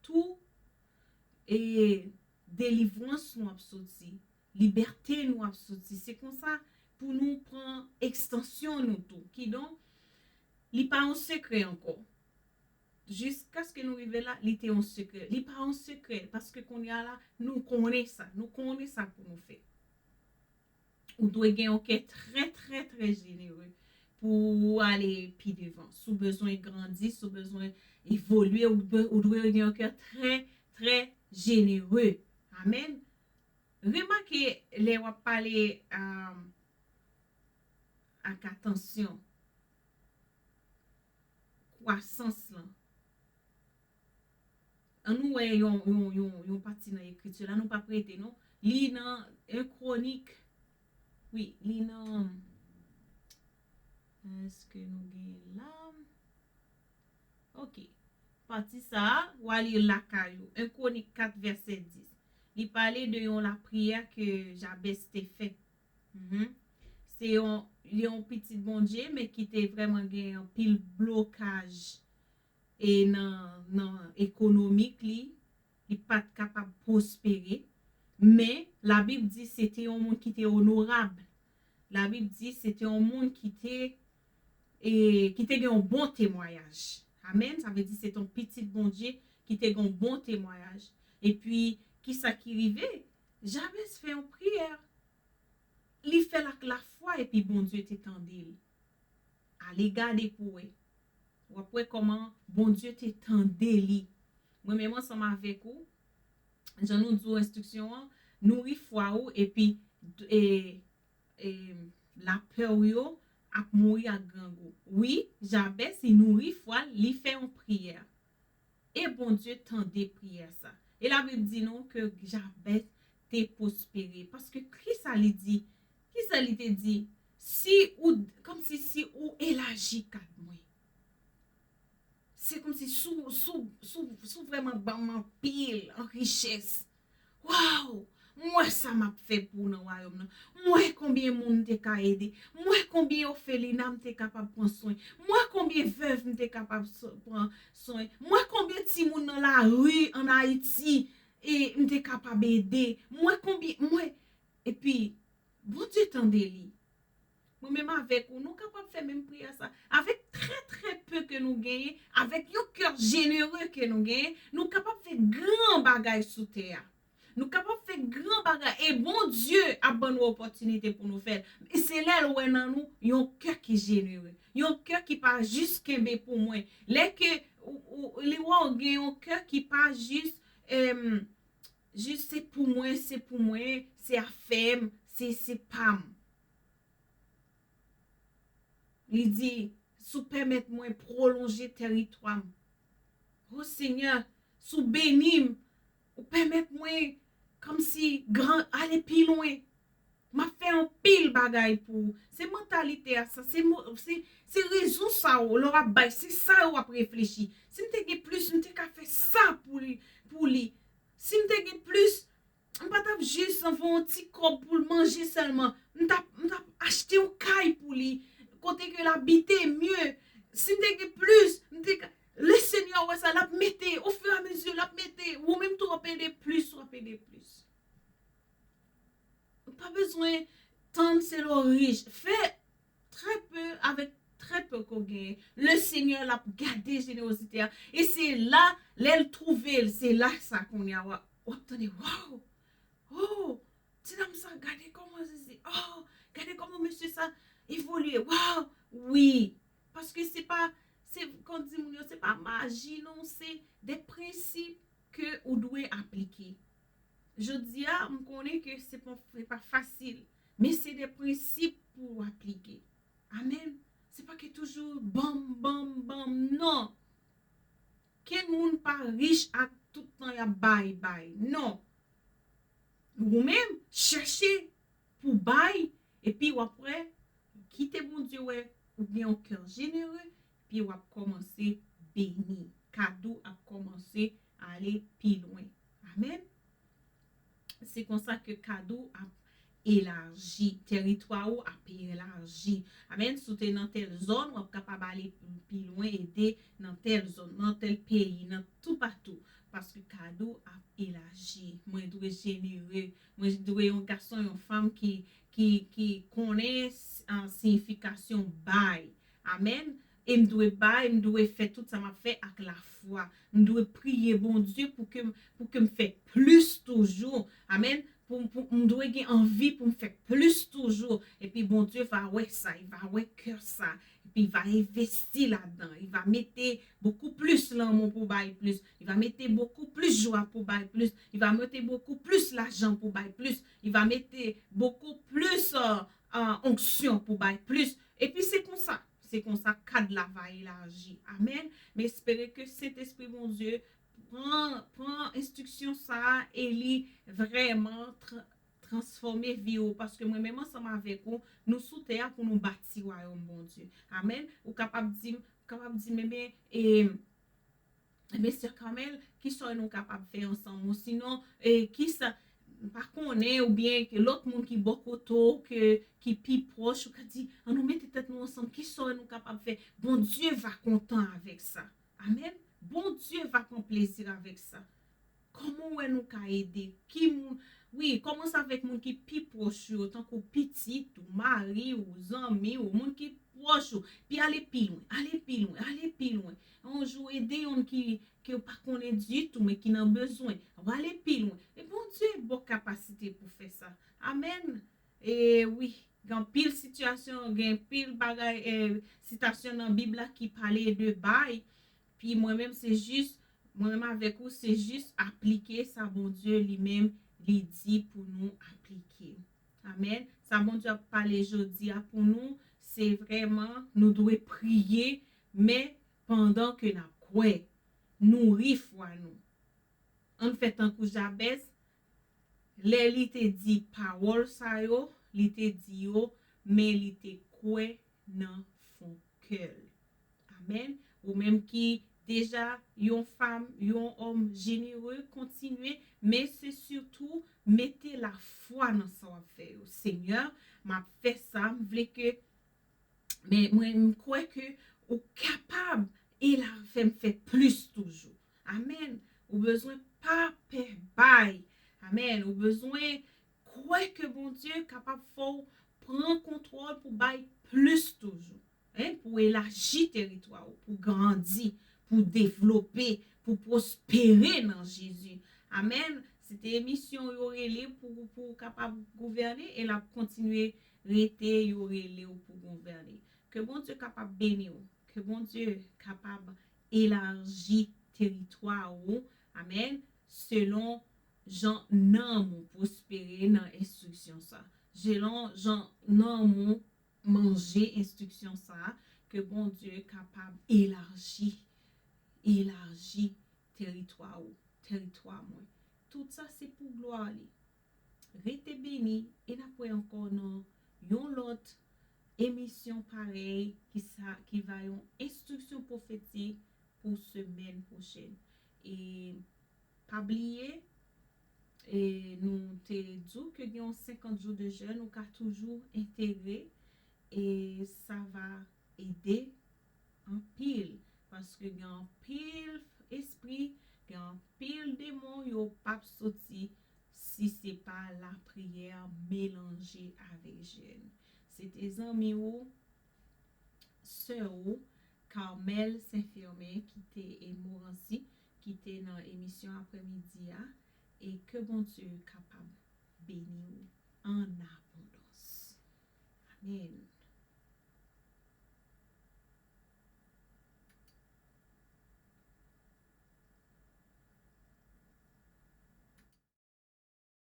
tou, e, delivrans nou ap soti, libète nou ap soti. Se konsa pou nou pran ekstansyon nou tou. Kidonk, li pa yon sekrè ankò. Jiskaske nou rive la, li te yon sekrè. Li pa yon sekrè, paske kounye a la, nou konnen sa. Nou konnen sa pou nou fè. Ou dwe gen yon kè trè, trè, trè jenere pou w ale pi devan. Si w bezwen grandi, si w bezwen evolye, ou dwe, ou dwe gen yon kè trè, trè jenere. Amèn. Remake lè w ap pale um, ak atansyon, kwasans lan. An nou wè yon, yon, yon, yon pati nan ekriti la, nou p ap rete non. Li nan en Kronik. Wi, li nan. Èske nou gen la? Ok. Pati sa a, w a li lakay ou. En Kronik kat vèsè dis. Li pale de yon lapriyè ke Jabès te fè. Mhm. Se yon, yon pitit Bondye, men ki te vrèman gen anpil blokaj e nan, nan ekonomik li, li pa t kapab pwospere. Men, Labib di se te yon moun ki te onorab. Labib di se te yon moun ki te, e, ki te gen yon bon temwayaj. Amèn. Sa vle di se te yon pitit Bondye ki te gen yon bon temwayaj. Epi, kisa ki rive? Jabès fè yon priyè. Li fè l ak lafwa epi Bondye te tande l. Ale gade pou wè. W ap wè kòman Bondye te tande li. Mwen menm ansanm avèk ou, jan nou di w enstriksyon an, nouri fwa ou epi e, e, lapè w yo ap mouri ak grangou. Wi, Jabès, li nouri fwa l, li fè yon priyè. E Bondye tande priyè sa. E Labib di nou ke Jabès te pwospere. Paske kisa li di? Kisa li te di? Si ou, kòmsi si ou elaji kad mwen. Se kòmsi si w, si w, si w, si w vrèman ban m anpil an richès. Waw! M wè sa m ap fè pou w nan wayòm nan. M wè konbyen moun m te ka ede. M wè konbyen òfelina m te kapab pran swen. M wè konbyen vèv m te kapab so- pran swen. M wè konbyen timoun nan lari ann Ayiti e m te kapab ede. M wè konbyen, m wè. Epi, Bondye tande li. Mwen menm avèk ou, nou kapab fè menm priyè sa. Avèk trè, trè pe ke nou genyen, avèk yon kè jenere ke nou genyen, nou kapab fè gran bagay sou tè a. Nou kapab fè gran bagay. E Bondye ap ban nou opòtinite pou nou fè l. E se lè l wè nan nou yon kè ki jenere. Yon kè ki pa jis kenbe pou mwen. Lè ke ou, ou, li wè w gen yon kè ki pa jis, em, jis se pou mwen, se pou mwen, se afè m, se, se pa m. Li di, si w pèmèt mwen pwolonje tèritwa m. O Senyè, si w beni m, ou pèmèt mwen kòmsi gran, ale pi lwen. M ap fè anpil bagay pou ou. Se mantalite a sa, se, mo- se, se rezon sa yo, lè w ap bay, se sa yo w ap reflechi. Si m te gen plis, m te ka fè sa pou li, pou li. Si m te gen plis, m pa t ap jis anvoye yon ti kòb pou l manje sèlman. M t ap, m t ap achte yon kay pou li, kote ke l abite mye. Si m te gen plis, m te ka, le Senyè wè sa, l ap mete, ofiramezu, l ap mete. Ou menm tou, w ap ede plis, w ap ede plis. Ou pa bezwen tann se lè w rich. Fè trè pe avèk trè pe ke w genyen. Le Senyè l ap gade jenerozite a. E se la, lè l twouve l, se la sa kounye a w ap, w ap tande, waw! Oh! Ti dam sa, gade kòman Jezi, oh! Gade kòman mesye sa evolye, waw! Wi! Paske se pa, se, kon di moun yo, se pa maji, non, se de prensip ke ou dwe aplike. Jodi a, m konnen ke se pa, se pa fasil, men se de prensip pou w aplike. Amèn. Se pa ke toujou banm, banm, banm, non. Kenn moun pa rich ak tout tan y ap bay, bay. Non. Ou menm, chèche pou bay, epi w ap wè, kite Bondye wè ou gen yon kè jenere, epi w ap kòmanse beni. Kad ou ap kòmanse ale pi lwen. Amèn. Se konsa ke kad ou ap elaji, tèritwa ou ap elaji. Amèn. Si w te nan tèl zòn, w ap kapab ale pi lwen, ede nan tèl zòn, nan tèl peyi, nan toupatou. Paske kad ou ap elaji. Mwen dwe jenere. Mwen dwe yon gason, yon fanm ki, ki, ki konnen, ah, siyifikasyon bay. Amèn. E m dwe bay, m dwe fè tout sa m ap fè ak lafwa. M dwe priye Bondye pou ke, pou ke m fè plis toujou. Amèn. Pou, pou, m dwe gen anvi pou m fè plis toujou. Epi Bondye va wè sa, li va wè kè sa. Epi li va envesti ladan. Li va mete bokou plis lanmou pou bay plis. Li va mete bokou plis jwa pou bay plis. Li va mete bokou plis lajan pou bay plis. Li va mete bokou plis, euh, euh, onksyon pou bay plis. Epi se konsa. Se konsa kad la va elaji. Amèn. M espere ke Sentespri Bondye pran, pran enstriksyon sa a e li vrèman tra-, transfòme vi w. Paske mwen menm ansanm avèk ou, nou sou tè a pou nou bati wayòm Bondye. Amèn. Ou kapab di m, kapab di m, ebyen, e, ebyen, sè Carmel, ki sa nou kapab fè ansanm? Ou sinon, e, ki sa, m pa konnen, oubyen ke lòt moun ki bò kote w, ke, ki pi pwòch, ou ka di, an nou mete tèt nou ansanm, ki sa nou kapab fè? Bondye va kontan avèk sa. Amèn. Bondye va pran plezi avèk sa. Kòman w wè nou ka ede? Ki moun? Wi, kòmanse avèk moun ki pi pwòch ou yo, tankou pitit ou, mari ou, zanmi ou, moun ki pwòch ou. Pi ale pi lwen, ale pi lwen, ale pi lwen. Yon jou, ede yon ki, ke w pa konnen ditou, men ki nan bezwen. W ale pi lwen. E Bondye ba w kapasite pou fè sa. Amèn. E wi, gen anpil sitiyasyon, gen anpil bagay, e, sitasyon nan Bib la ki pale de bay. Pi mwen menm, se jis, mwen menm avèk ou, se jis aplike sa Bondye li menm li di pou nou aplike. Amèn. Sa Bondye ap pale jodi a pou nou, se vrèman nou dwe priye, men pandan ke n ap kwè, nouri fwa nou. Ann fè tankou Jabèz, lè li te di pawòl sa yo, li te di yo, men li te kwè nan fon kè l. Amèn. Ou menm ki deja yon fanm, yon òm jenere, kontinye, men se sitou mete lafwa nan sa w ap fè yo. Senyè, m ap fè sa, m vle ke, men mwen, m kwè ke ou kapab e la fè m fè plis toujou. Amèn. Ou bezwen pa pè bay. Amèn. Ou bezwen kwè ke Bondye kapab fè w pran kontwòl pou bay plis toujou. Hein, pou elaji teritwa ou, pou grandi, pou devlope, pou pwospere nan Jezi. Amèn. Se te emisyon yo rele pou, pou w kapab gouvène e l ap kontinye rete yo rele w pou gouvène. Ke Bondye kapab beni w. Ke Bondye kapab elaji teritwa ou. Amèn. Selon jan nanm ou pwospere nan enstriksyon sa. Selon jan nanm ou manje enstriksyon sa. Ke Bondye kapab elaji, elaji teritwa ou, teritwa mwen. Tout sa se pou glwa li. Rete beni e n ap wè ankò nan yon lòt emisyon parèy ki sa, ki va yon enstriksyon pwofetik pou semèn pwochèn. E pa bliye, e nou te di w ke gen yon senkant jou de jèn, ou ka toujou entegre e sa va ede anpil, paske gen anpil espri, gen anpil demon, yo p ap soti si se pa lapriyè melanje avèk jèn. Se te zanmi ou, sè ou, Carmel Saint Firmin, ki te, e Morancy, ki te nan emisyon aprèmidi a, e ke Bondye kapab beni w an abondans. Amèn.